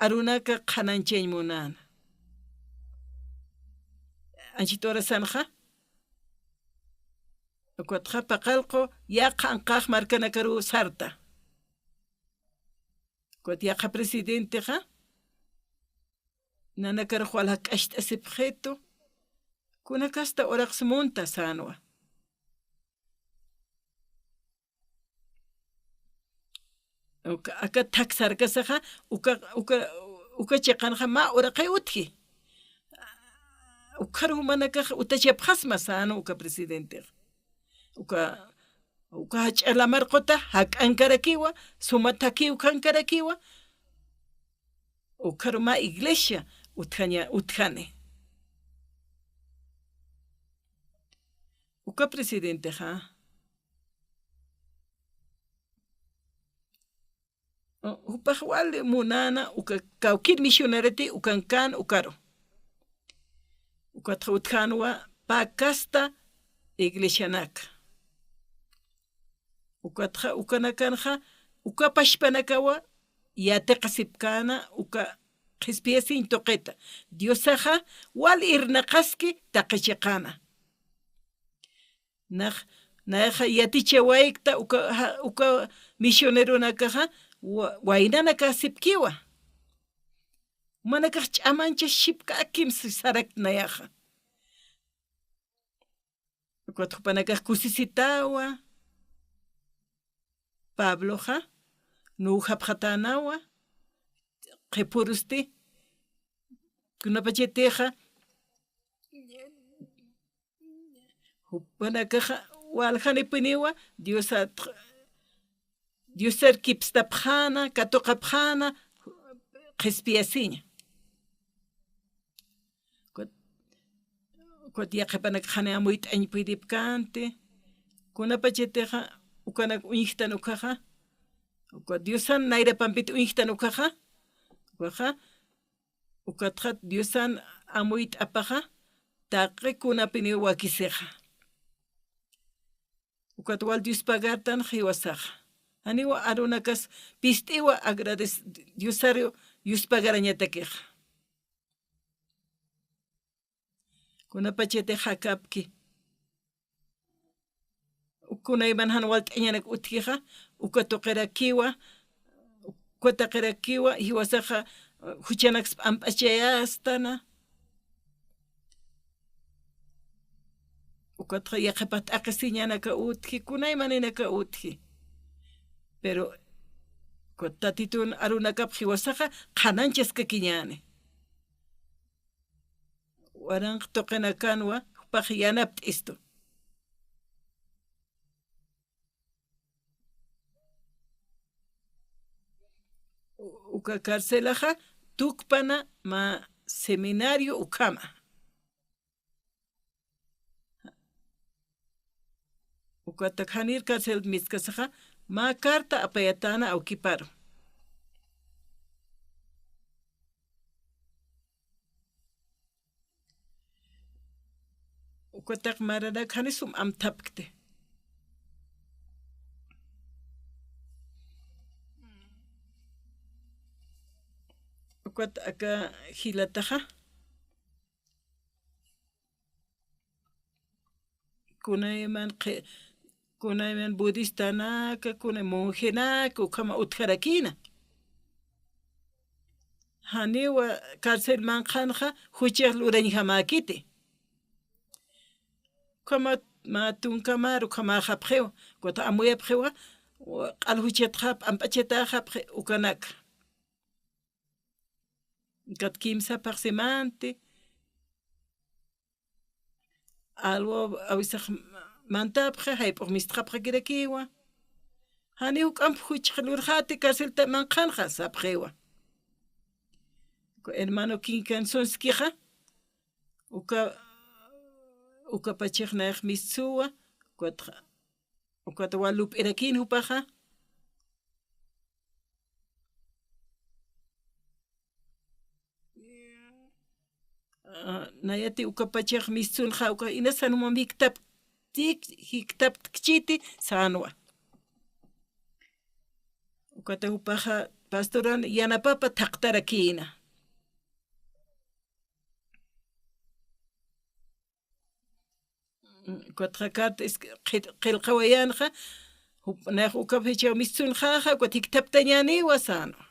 arunaka qhanañchañ munäna. Anchhit urasanxa, ukatxa paqallqu yaqha anqax markanakaruw sarta. Ukat yaqha presidentexa, nanakarux walja k'acht'asipxitu, kunakasta uraqs munta sänwa. Uka, aka thak sarkasaxa, uka, uka, uka chiqanxa mä uraqi utji. Ukharu jumanakax utachapxasma sänwa uka presidentexa. Uka, uka jach'a lamar quta jak'ankarakiwa, suma thakiw kankarakiwa, ukharu mä iglesia utjaña, utjani. Uka presidentexa, jupax wali munäna uka kawkïr misionarati ukankän ukaru. Ukatxa utjänwa pä casta iglesianaka. Ukatxa ukanakanxa uka pachpanakawa yatiqasipkäna uka qhispiyasiñ tuqita. Diosaxa wal irnaqaski taqi chiqana. Nax, nayaxa yatichawaykta uka, ja, uka misioneronakaxa wa-, waynanakasipkiwa. Jumanakax ch'amañchasipkakim sarakt nayaxa. Ukat jupanakax kusisitawa. Pabloxa, nuwjapxatänawa, qhipürusti, kunapachatixa, jupanakaxa waljanipuniwa, Diosat, Diosar kipstapxäna, katuqapxäna, qhispiyasiña. Ukat, ukat yaqhipanakax jani amuyt'añ puyiripkänti, kunapachatixa ukanak uñjtan ukhaxa, ukat Diosan nayrapampit uñjtan ukhaxa, ukhaxa, ukatxa Diosan amuyt'apaxa, taqi kunapiniw wakisixa. Ukat wal Dios pagartan jiwasaxa. Janiwa arunakas pist'iwa agradec-, Diosar yuspagarañatakixa. Kunapachatix jakapki. Kunayman jan walt'añanak utjixa, uka tuqirakiwa, uka taqirakiwa, jiwasaxa, juchanaks p'amp'achayästana. Ukatxa yaqhipax t'aqhisiñanaka utji, kunaymaninaka utji. Pero, ukat Tatitun arunakap jiwasaxa, qhanañchaskakiñäni. Waranq tuqinakanwa, jupax yanapt'istu. U-, uka carcelaxa tukpana mä seminario ukhama. Ukatak janir carcel miskasaxa, mä carta apayatäna awkiparu. Ukatak maranak jani sum amthapkti. Ukat aka jilataxa. Kunayman qhi-, kunayman budistanaka, kunay monjenaka, ukhama utjarakïna. Janiwa carcel manqhanxa, juchax lurañjamäkiti. Ukhama mä tunkamaru, ukhamaxapxiwa, ukat amuyapxiwa, q'al juchatxa, p'amp'achatäxapxi, ukanak. Ukat kimsa phaxsimanti, alwa awisax mantapxi, jayp'ux mistxapxakirakiwa. Janiw juk'amp juchax lurxäti carcelta manqhanxa, sapxiwa. Uka hermano Kinkansonskixa, uka, uka pachax nayax mistsuwa, ukatxa, ukata wal lup'irakïn jupaxa. Ah, nayati uka pachax mistsunxa, uka inasan jumam jiktaptik, jiktaptkchiti sänwa. Ukata jupaxa pastoran yanapapa thaqtarakïna. Ukatxa carta es-, qhi-, qillqawayänxa, jup-, nayax uka fechaw mistsunxäxa, ukat jiktaptañäniwa sänwa.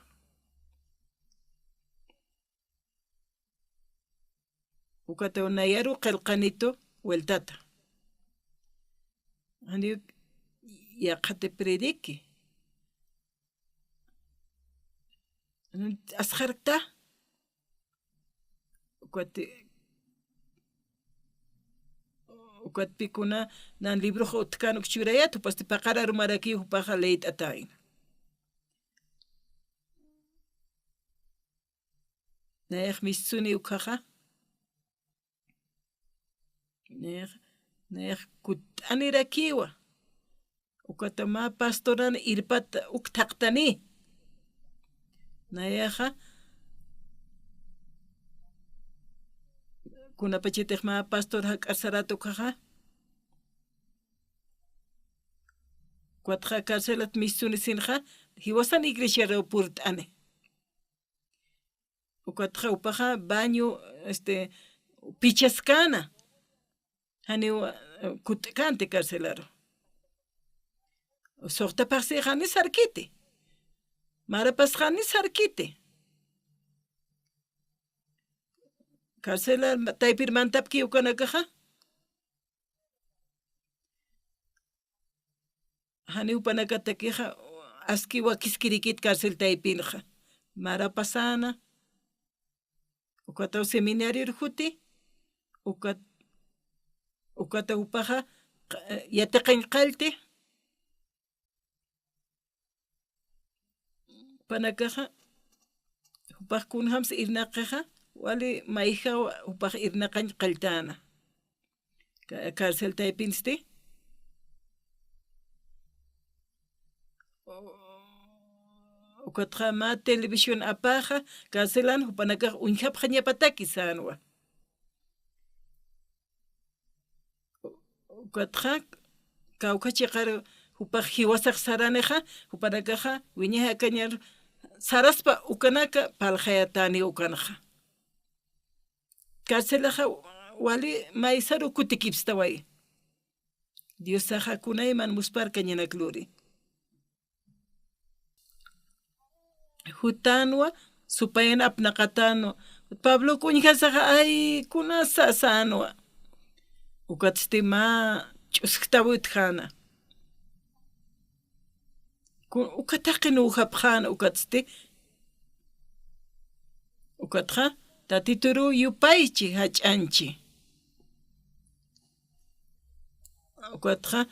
Ukataw nayaru qillqanitu vueltata. Janiw yaqhati prediki. Asxarkta. Ukat, ukat pikuna nan librox utjkän uk churayät, jupasti paqar arumarakiw jupaxa leyt'atäyna. Nayax mistsuni ukkhaxa. Nayax, nayax kutt'anirakiwa. Ukata mä pastoran irpat uk thaqtani. Nayaxa, kunapachatix mä pastor jak'ar sarat ukkhaxa. Ukatxa carcelat mistsunisinxa, jiwasan iglesiaraw purt'ani. Ukatxa jupaxa baño, este, pichaskäna. Janiw, eh, kutt'känti carcelaru. Suxta phaxsïxani sarkiti. Marapasxani sarkiti. Carcela taypir mantapki ukanakaxa. Janiw jupanakatakixa, aski wakiskirikit carcel taypinxa. Marapasäna, ukataw seminarior juti, ukat-, ukataw jupaxa, qa-, yatiqañ qallti, Jupanakaxa, jupax kunjams irnaqixa, wali mayjaw jupax irnaqañ qalltäna. Ca-, carcel taypinsti. Ukatxa mä televisión apaxa, carcelan jupanakax uñjapxañapataki sänwa. Ukatxa, Kawkha chiqar jupax jiwasax saranixa, jupanakaxa wiñay jakañar saraspa ukanaka parlxayatäni ukanxa. Carcelaxa wali maysaru kutikipstaway. Diosaxa kunayman muspharkañanak luri. Jutänwa, supayan apnaqatänwa. Pabloku uñjasaxa, ay, kunasa sänwa. Ukatsti mä ch'usktawi utjäna. Ku-, uka taqin uwjapxäna, ukatsti. Ukatxa, Tatituruw yupaychi, jach'anchi. Ukatxa,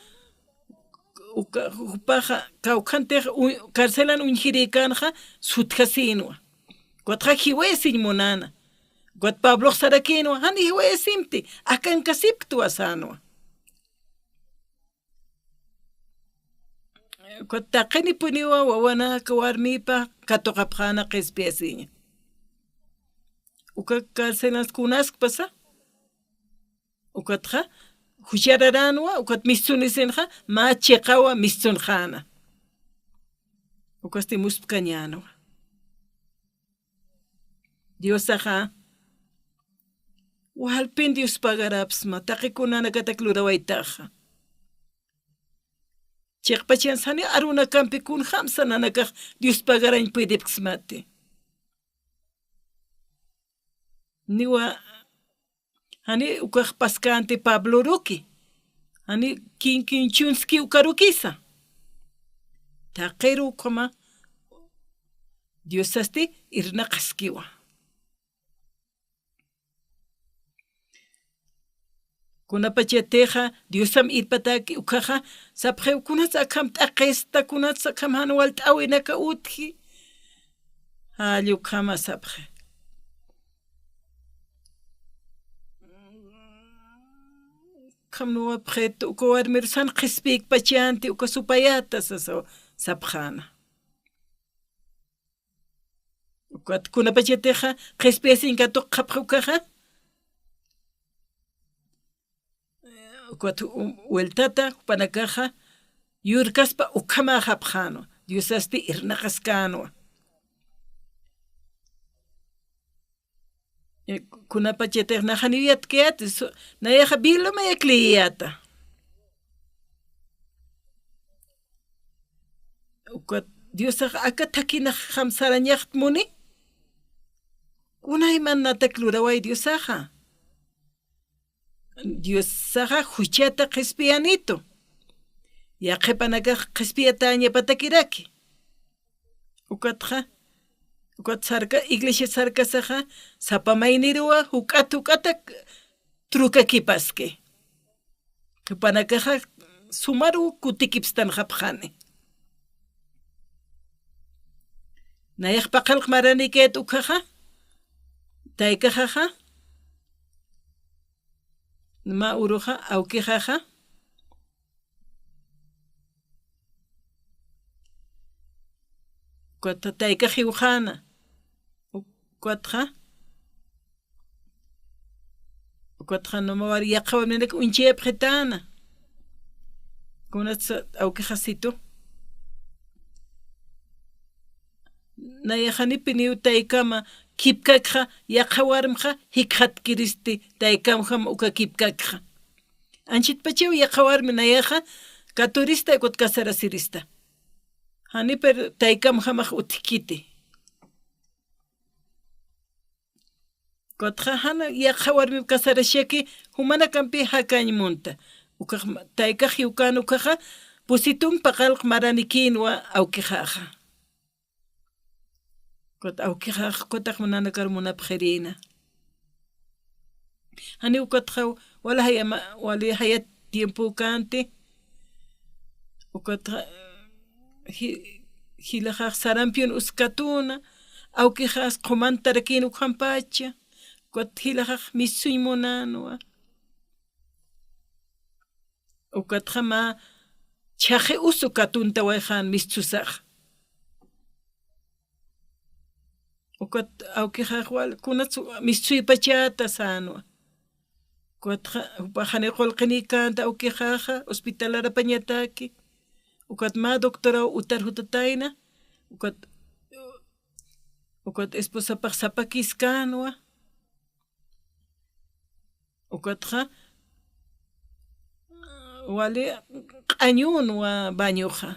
uka, jupaxa, kawkhantix u-, carcelan uñjirïkänxa, sutjasïnwa. Ukatxa, jiwayasiñ munäna. Ukat Pablox sarakïnwa, jan jiwayasimti, akankasipktwa sänwa. Ukat taqinipuniwa wawanaka warmipa katuqapxäna qhispiyasiña. Uka carcelan kunaskpasa, ukatxa, juchararänwa, ukat mistsunisinxa, mä chiqawa mistsunxäna. Ukasti muspkañänwa. Diosaxa, walpin Dios pagarapxsma, taqi kunanakatak lurawaytaxa. Chiqpachansa jani arunakampi kunjamsa nanakax Dios pagarañ puydipksmati. Niwa, jani ukax paskänti Pabloruki, jani kinkinchunski ukarukisa. Taqiru ukhama Diosasti irnaqaskiwa. Kunapachatixa Diosam irpataki ukkhaxa, sapxiw kunats akham t'aqista, kunats akham jan walt'äwinaka utji. Jall ukhama sapxi. Ukham nuwapxit, uka warmir san qhispiyikpachanti, uka supayata sasa sapxäna. Ukat kunapachatixa qhispiyasiñ katuqapxi ukaxa. Ukat u-, vueltata jupanakaxa yurkaspa ukhamäxapxänwa, Diosasti irnaqaskänwa. Eh, kunapachatix naxaniw yatkayäti, su-, nayaxa Bibliamay akliyäta. Ukat Diosax aka thakinaxam sarañaxt muni. Kunayman natak luraway Diosaxa. Diosaxa juchata qhispiyanitu. Yaqhipanakax qhispiyatäñapatakiraki. Ukatxa, ukat sarka, iglesia sarkasaxa, sapa mayniruwa, juk'at, juk'ata trukakipaski. Jupanakaxa, sumaru kutikipstanxapxani. Nayax paqallq maranikit ukkhaxa, taykaxaxa, mä uruxa, awkixaxa, Ukat taykax jiwxäna. Ukatxa. Ukatxa numa war yaqha warminak uñchayapxitäna. Kunats awkixasitu. Nayax janipiniw taykama kipkakxa, yaqha warmxa jikxatkiristi taykamjam uka kipkakxa. Anchitpachaw yaqha warmi nayaxa katurista, ukat casarasirista. Janipir taykamjamax utjkiti. Ukatxa jan yaqha warmip casarashaki jumanakampi jakañ munta. Ukax ma-, taykax jiwkän ukkhaxa, pusitun paqallq maranikïnwa awkixaxa. Ukat awkixax ukatax nanakar munapxirïna. Janiw ukatxa wali jaya ma-, wali jaya tiempo känti. Ukatxa ji-, jilaxax sarampion uskatuna, awkixas qhumantarakïn ukhampacha, ukat jilaxax mistsuñ munänwa. Ukatxa mä chhaqi usu katuntawayxän mistsusax. Ukat awkixax wal kunats mistsuypachäta sänwa. Ukatxa, jupax janiw qullqinïkänti awkixaxa, hospitalarapañataki. Ukat mä doctoraw utar jutatayna. Ukat, ukat esposapax sapakïskänwa. Ukatxa, wali q'añunwa bañoxa.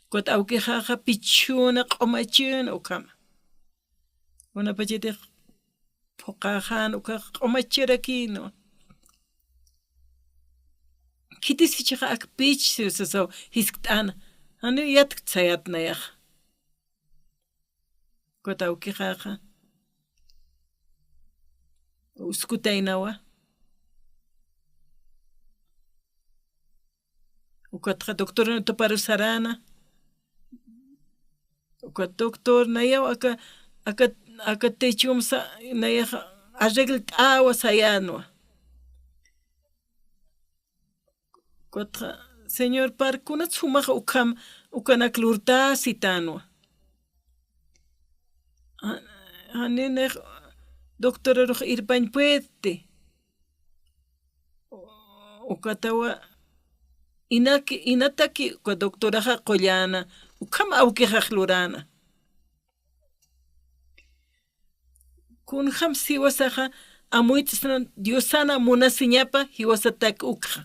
Ukat awkixaxa pichhüna, q'umachüna ukhama. Kunapachatix phuqaxan ukax q'umacharakïnwa. Khitis jichhaxa ak pich, si sasaw jiskt'ana. Janiw yatkt sayät nayaxa. Ukat awkixaxa uskutaynawa. Ukatxa doctoran tuparu saräna. Ukat doctor, nayaw aka, aka, aka techomsa, nayaxa arreglt'awa sayänwa. Ukatxa, Señor, par kunats jumax ukham, ukanak lurtasi sitänwa. Ja-, janix doctorarux irpañ puedti. Ukatawa inaki, inataki uka doctoraxa qulläna, ukham awkixax luräna. Kunjam jiwasaxa amuyt'sna Diosana munasiñapa jiwasatak ukxa.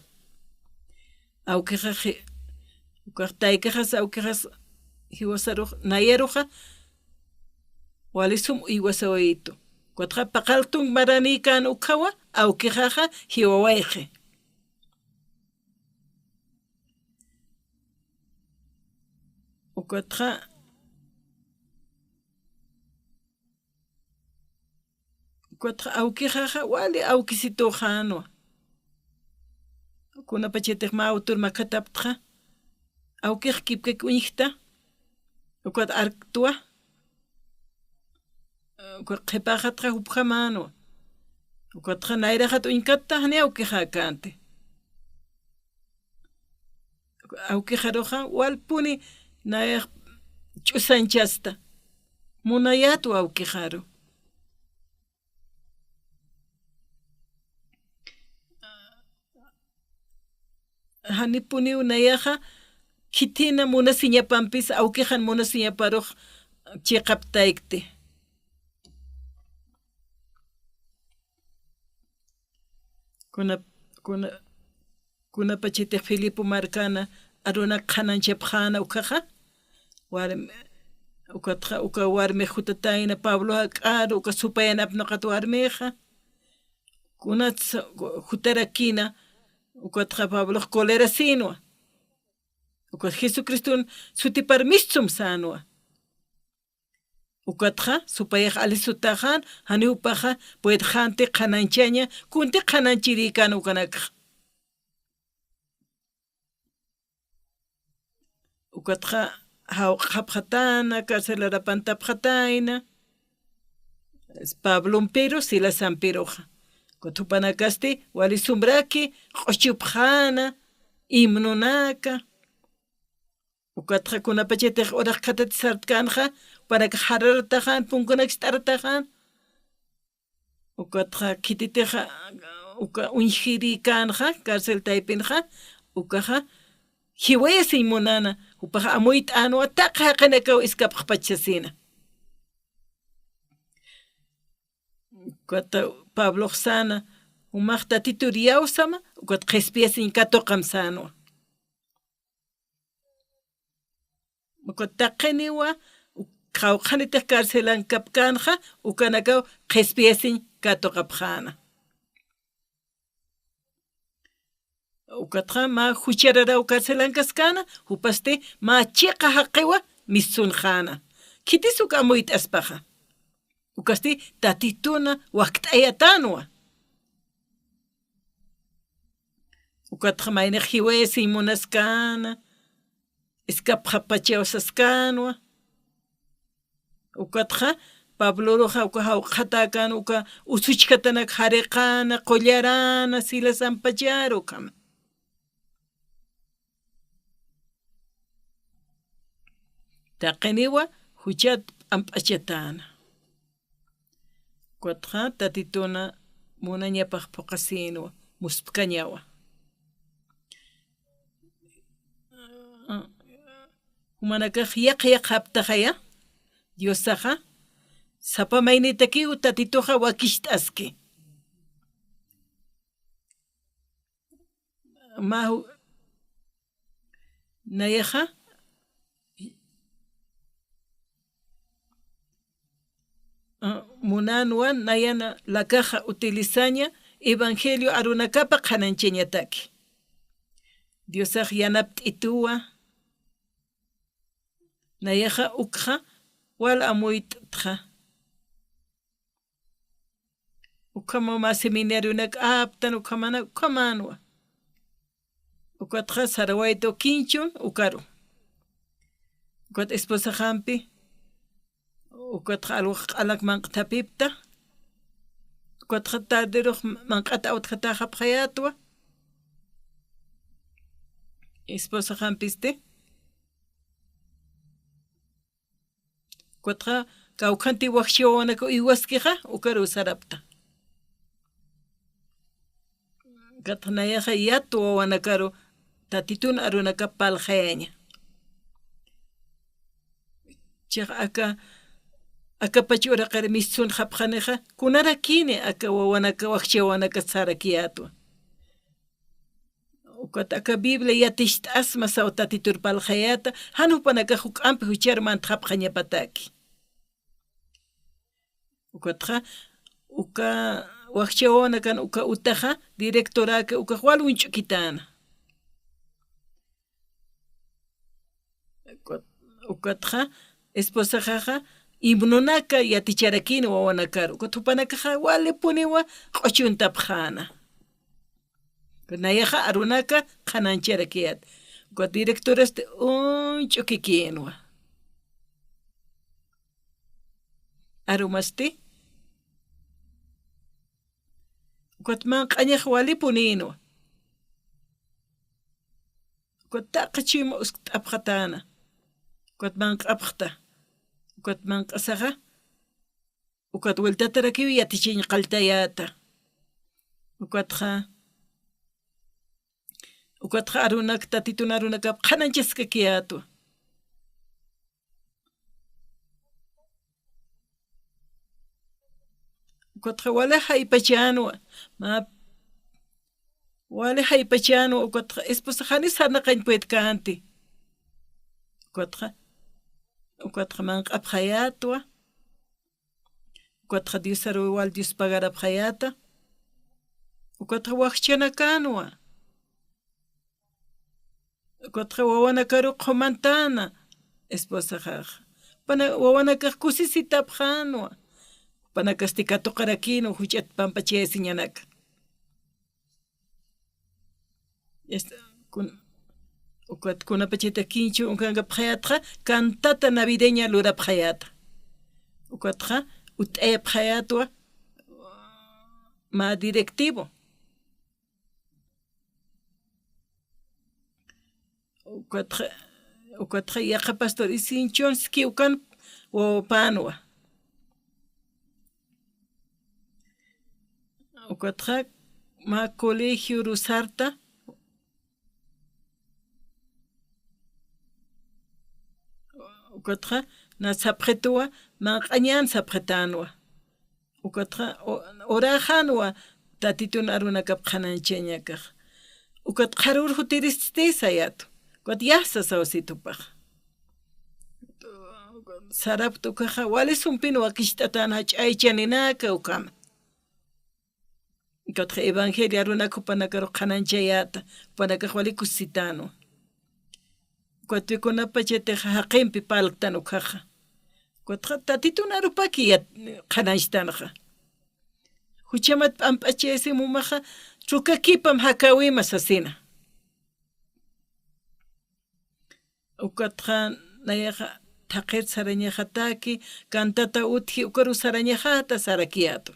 Awkixax ji-, ukax taykixas awkixas jiwasarux, nayaruxa, wali sum uywasawayitu. Ukatxa paqalltunk maranïkän ukhawa, awkixaxa jiwawayxi. Ukatxa, ukatxa awkixaxa wali awkisituxänwa. Kunapachatix mä autor makhataptxa, awkix kipkak uñjta, ukat arktwa, ukat qhipäxatxa jupjamänwa. Ukatxa nayraxat uñkatta, janiw awkixäkänti. Awkixaruxa walpuni nayax ch'usañchasta. Munayätwa awkixaru. Janipuniw nayaxa, khitina munasiñapampis, awkixan munasiñaparux chiqaptaykti. Kuna, kuna, kunapachatix Filipo markana arunak qhanañchapxäna ukaxa, warmi, ukatxa, uka warmix jutatayna Pablo jak'aru, uka supayanap nuqat warmixa. Kunats jutarakïna, ukatxa Pablox colerasïnwa. Ukat Jesucriston sutipar mistsum sänwa. Ukatxa, supayax alis sutaxän, janiw jupaxa puedxänti qhanañchaña, kunti qhanañchirïkän ukanakxa. Ukatxa, jawq'xapxatäna, carcelarapantapxatayna, Pablompiru, Silasampiruxa. Ukat jupanakasti, wali sumraki q'uchupxäna, himnonaka. Ukatxa kunapachatix uraq khatati sartkänxa, jupanakax jararataxän, punkunak ist'arataxän. Ukatxa khititixa, uka uñjirïkänxa, cárcel taypinxa, ukaxa, jiwayasiñ munäna, jupaxa amuyt'änwa, taqi jaqinakaw iskapxpach sasina. Ukat Pablox säna, jumax Tatitur iyawsama, ukat qhispiyasiñ katuqam sänwa. Ukat taqiniwa, uk-, qawqhanitix carcelankapkänxa, ukanakaw qhispiyasiñ katuqapxäna. Ukatxa mä juchararaw carcelankaskana, jupasti mä chiqa jaqiwa missunxana. Khitis uk amuyt'aspaxa. Ukasti Tatituna wakt'ayatanwa. Ukatxa maynix jiwayasiñ munaskana, iskapxapachaw saskänwa. Ukatxa, Pabloruxa uka jawqhatäkän uka usuchkatanak jariqäna, qullarana, Silasampachar ukhama. Taqiniwa juchat p'amp'achatäna. Ukatxa, Tatituna munañapax phuqasïnwa, muspkañawa. Jumanakax yaq yaq japtaxaya, Diosaxa, sapa maynitakiw Tatituxa wakicht'aski. Mä ju-, nayaxa, ah, munänwa nayan lakaxa utilizaña evangelio arunakapa qhanañchañataki. Diosax yanapt'ituwa, nayaxa ukxa wal amuyt'txa. Ukhamaw mä seminarionak aptan, ukhamana, ukhamänwa. Ukatxa sarawaytu kinchun ukaru. Ukat esposaxampi, ukatxa alwaq q'alak manq'thapipta. Ukatxa tarderux manq'at awtjatäxapxayätwa. Esposaxampisti. Ukatxa kawkhanti wajchi wawanaka uywaskixa, ukaru sarapta. Ukatxa nayaxa yat wawanakaru, Tatitun arunakap parlxayaña. Chiqa aka, akapach uraqir mistunxapxanixa, kunarakini aka wawanaka, wajchi wawanaka sarakiyätwa. Ukat aka Biblia yaticht'asma saw Tatitur parlxayäta, jan jupanakax juk'ampi juchar mantxapxañapataki. Ukatxa, uka wajchi wawanakan uka utaxa, directoräki ukax wal uñch'ukitäna. Ukat-, ukatxa, esposaxaxa, himnonaka yaticharakini wawanakaru. Ukat jupanakaxa, walipuniwa q'uchuntapxäna. Nayaxa arunaka qhanañcharakiyät. Ukat directorasti uñch'ukikïnwa. Arumasti. Ukat manq'añax walipunïnwa. Ukat taqi chuyma uskt'apxatäna. Ukat manq'apxta. Ukat manq'asaxa. Ukat vueltatarakiw yatichiñ qalltayäta. Ukatxa, ukatxa arunak, Tatitun arunakap qhanañchaskakiyätwa. Ukatxa wali jaypachänwa, mä, wali jaypachänwa, ukatxa esposa janis sarnaqañ puedkänti. Ukatxa, ukatxa manq'apxayätwa. Ukatxa Diosaruw wal Dios pagarapxayäta. Ukatxa wajchanakanwa. Ukatxa wawanakaru qhumantäna esposaxaxa. Pana-, wawanakax kusisitapxänwa. Jupanakasti katuqarakïnwa juch'at pampachayasiñanaka. Esta, kun-, ukat kunapachatakinchu ukankapxayätxa, cantata navideña lurapxayäta. Ukatxa, utt'ayapxayätwa, mä directivo. Ukatxa, ukatxa yaqha pastor isinchun sikiw kan wawapänwa. Ukatxa mä colegio rusarta. Ukatxa na sapxituwa, manq'añan sapxitänwa. Ukatxa o-, oraxänwa Tatitun arunakap qhanañchañakax. Ukat qharür jutiristi sayätwa. Ukat yasta sawsit jupax. Sarapta ukaxa wali sumpin wakicht'atän jach'a aychaninaka ukhama. Ukatxa evangelio arunak jupanakaru qhanañchayäta, jupanakax wali kusisitänwa. Ukatwi kunapachatix jaqimpi parlktan ukkhaxa. Ukatxa Tatitun arupaki yat-, qhanañchtanxa. Juchamat p'amp'achayasimumaxa, trukakipam jakäwima sasina. Ukatxa nayaxa thaqhit sarañaxataki, cantata utji, ukaru sarañaxata sarakiyätwa.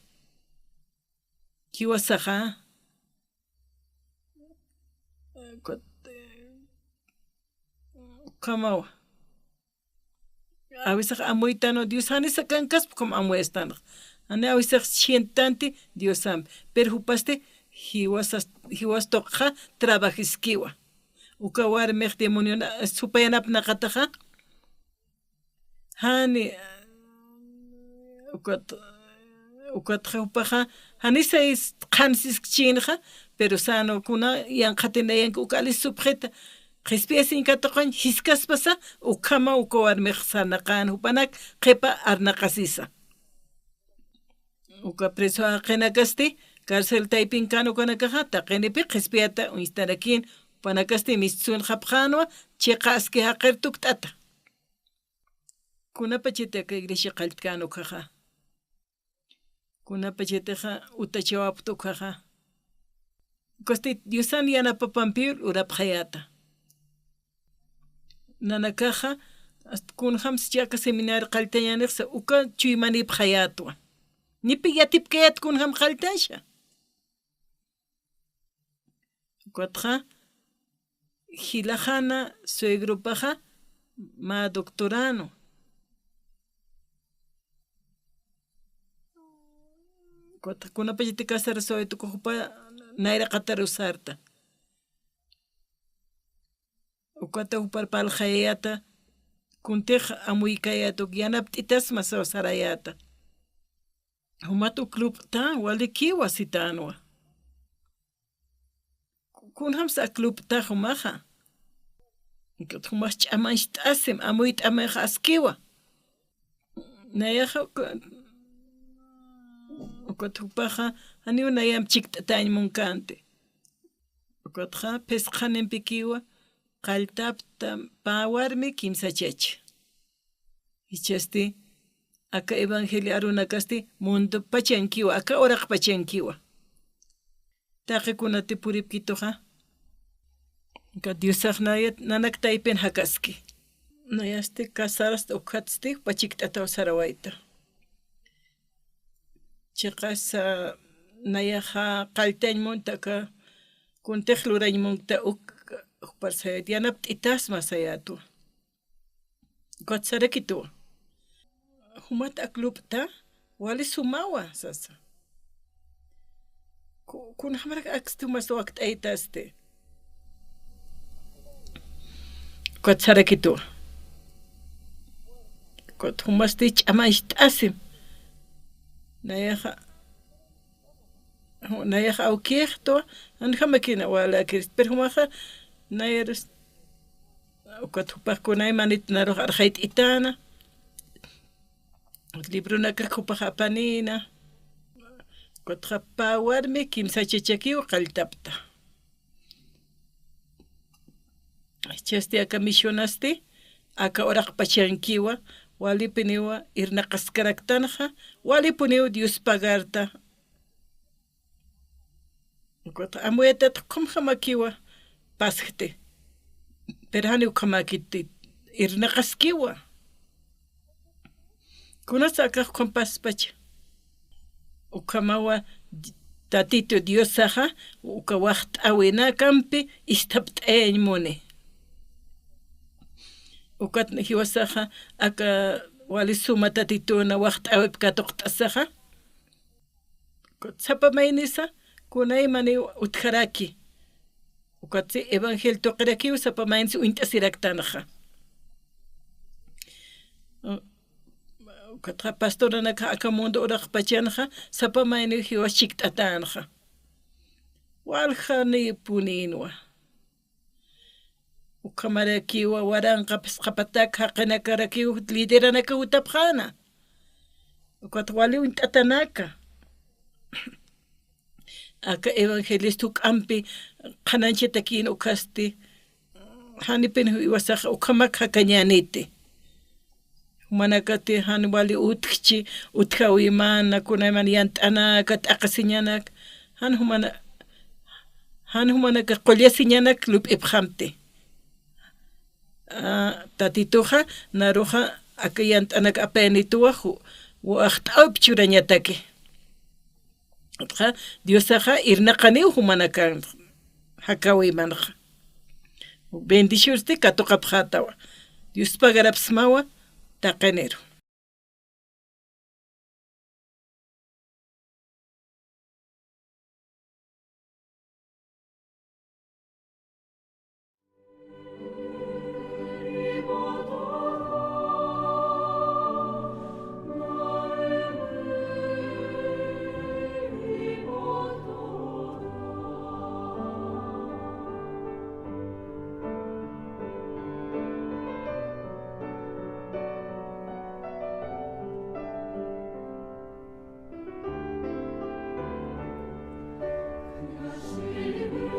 Jiwasaxa, ukat, ukhamawa. A veces amuytanwa, Dios janisa kankaspa ukham amuyastanxa. Jani awisax sientanti Diosampi. Pero jupasti jiwasas, jiwas tuqxa trabajiskiwa. Uka warmix demoniona, supayanapnaqataxa. Jani, ukat, ukatxa jupaxa, janisay qhansiskchïnxa, pero sänwa kuna yanqhatinayanki uka alis supxita, qhispiyasiñ katuqañ, jiskaspasa, ukhama uka warmix sarnaqän jupanak, qhipa arnaqasisa. Uka preso jaqinakasti, carcel taypin kän ukanakaxa, taqinipi qhispiyata uñstarakïn, jupanakasti mistsunxapxänwa, chiqa aski jaqir tukt'ata. Kunapachati aka iglesia qalltkän ukhaxa. Kunapachatixa utachawapxta ukhaxa. Ukasti Diosan yanapapampiw lurapxayäta. Nanakaxa, hasta kunjamsa aka seminario qalltañänixsa, uka chuymanipxayätwa. Ni pi yatipkayät kunjam qalltañsa. Ukatxa, jilaxana suegropaxa, mä doctorano. Ukatxa, kunapachati casarasawayta uka jupa nayraqatar usarta. Ukata jupar parlxayäta, kuntix amuykayäta, uk yanapt'itasma saw sarayäta. Jumat uk lup'ta, walikiwa sitänwa. Kunjamsa ak lup'ta jumaxa. Jumax ch'amañcht'asim, amuyt'amax askiwa. Nayaxa, uka, ukat jupaxa, janiw nayamp chikt'atañ munkänti. Ukatxa, phisqhanimpikiwa, qalltapta pä warmi kimsa chacha. Jichhasti, aka evangelio arunakasti, mundopachankiwa, aka uraqpachankiwa. Taqi kunati puripkituxa. Aka Diosax nayat, nanak taypin jakaski. Nayasti casarasta ukhatsti, jupa chikt'ataw sarawayta. Chiqasa nayaxa qalltañ munta aka, kuntix lurañ munta uk, jupar sayät, yanapt'itasma sayätwa. Ukat sarakituwa. Jumat ak lup'ta, wali sumawa, sasa. Ku-, kunjamarak aksti jumas wakt'aytasti. Ukat sarakituwa. Ukat jumasti ch'amañcht'asim. Nayaxa, ju-, nayaxa awkixtwa, janjamakina walakirist, pero jumaxa, nayarus, ukat jupax kunaymanit narux arxayt'itäna. Libronakak jupax apanïna. Ukatxa pä warmi kimsa chachakiw qalltapta. Jichhasti aka misionasti, aka uraqpachankiwa, walipuniwa irnaqaskaraktanxa, walipuniw Dios pagarta. Ukat amuytat ukhamjamakiwa pasjti. Pero jani ukhamakiti irnaqaskiwa. Kunatsa akax ukham paspacha. Ukhamawa Tatitu Diosaxa, uka waxt'äwinakampi isthapt'ayañ muni. Ukat jiwasaxa, aka wali suma Tatituna waxt'äwip katuqt'asaxa. Sapa maynisa, kunaymaniw utjaraki. Ukatsi evangelio tuqirakiw sapa maynisa uñt'asiraktanxa. Ukatxa pastoranakxa aka mundo uraqpachanxa, sapa mayniw jiwas chikt'atänxa. Waljanïpunïnwa. Ukhamarakiwa waranqa phisqapatak jaqinakarakiw lideranaka jutapxäna. Ukat wali uñt'atanaka. Aka evangelista juk'ampi qhanañchatakïn ukhasti, janipin jiwasax ukhamak jakañäniti. Jumanakati jan wali utjchi, utjäwimana, kunayman yant'anaka, t'aqhisiñanak, jan jumana-, jan jumanaka qullasiñanak lup'ipxamti. A, Tatituxa, naruxa, aka yant'anak apayanituwa, ju-, waxt'äwip churañataki. Utxa, Diosaxa irnaqaniw jumanakan jakäwimanxa. Bendicionsti katuqapxätawa. Dios pagarapxsmawa taqiniru.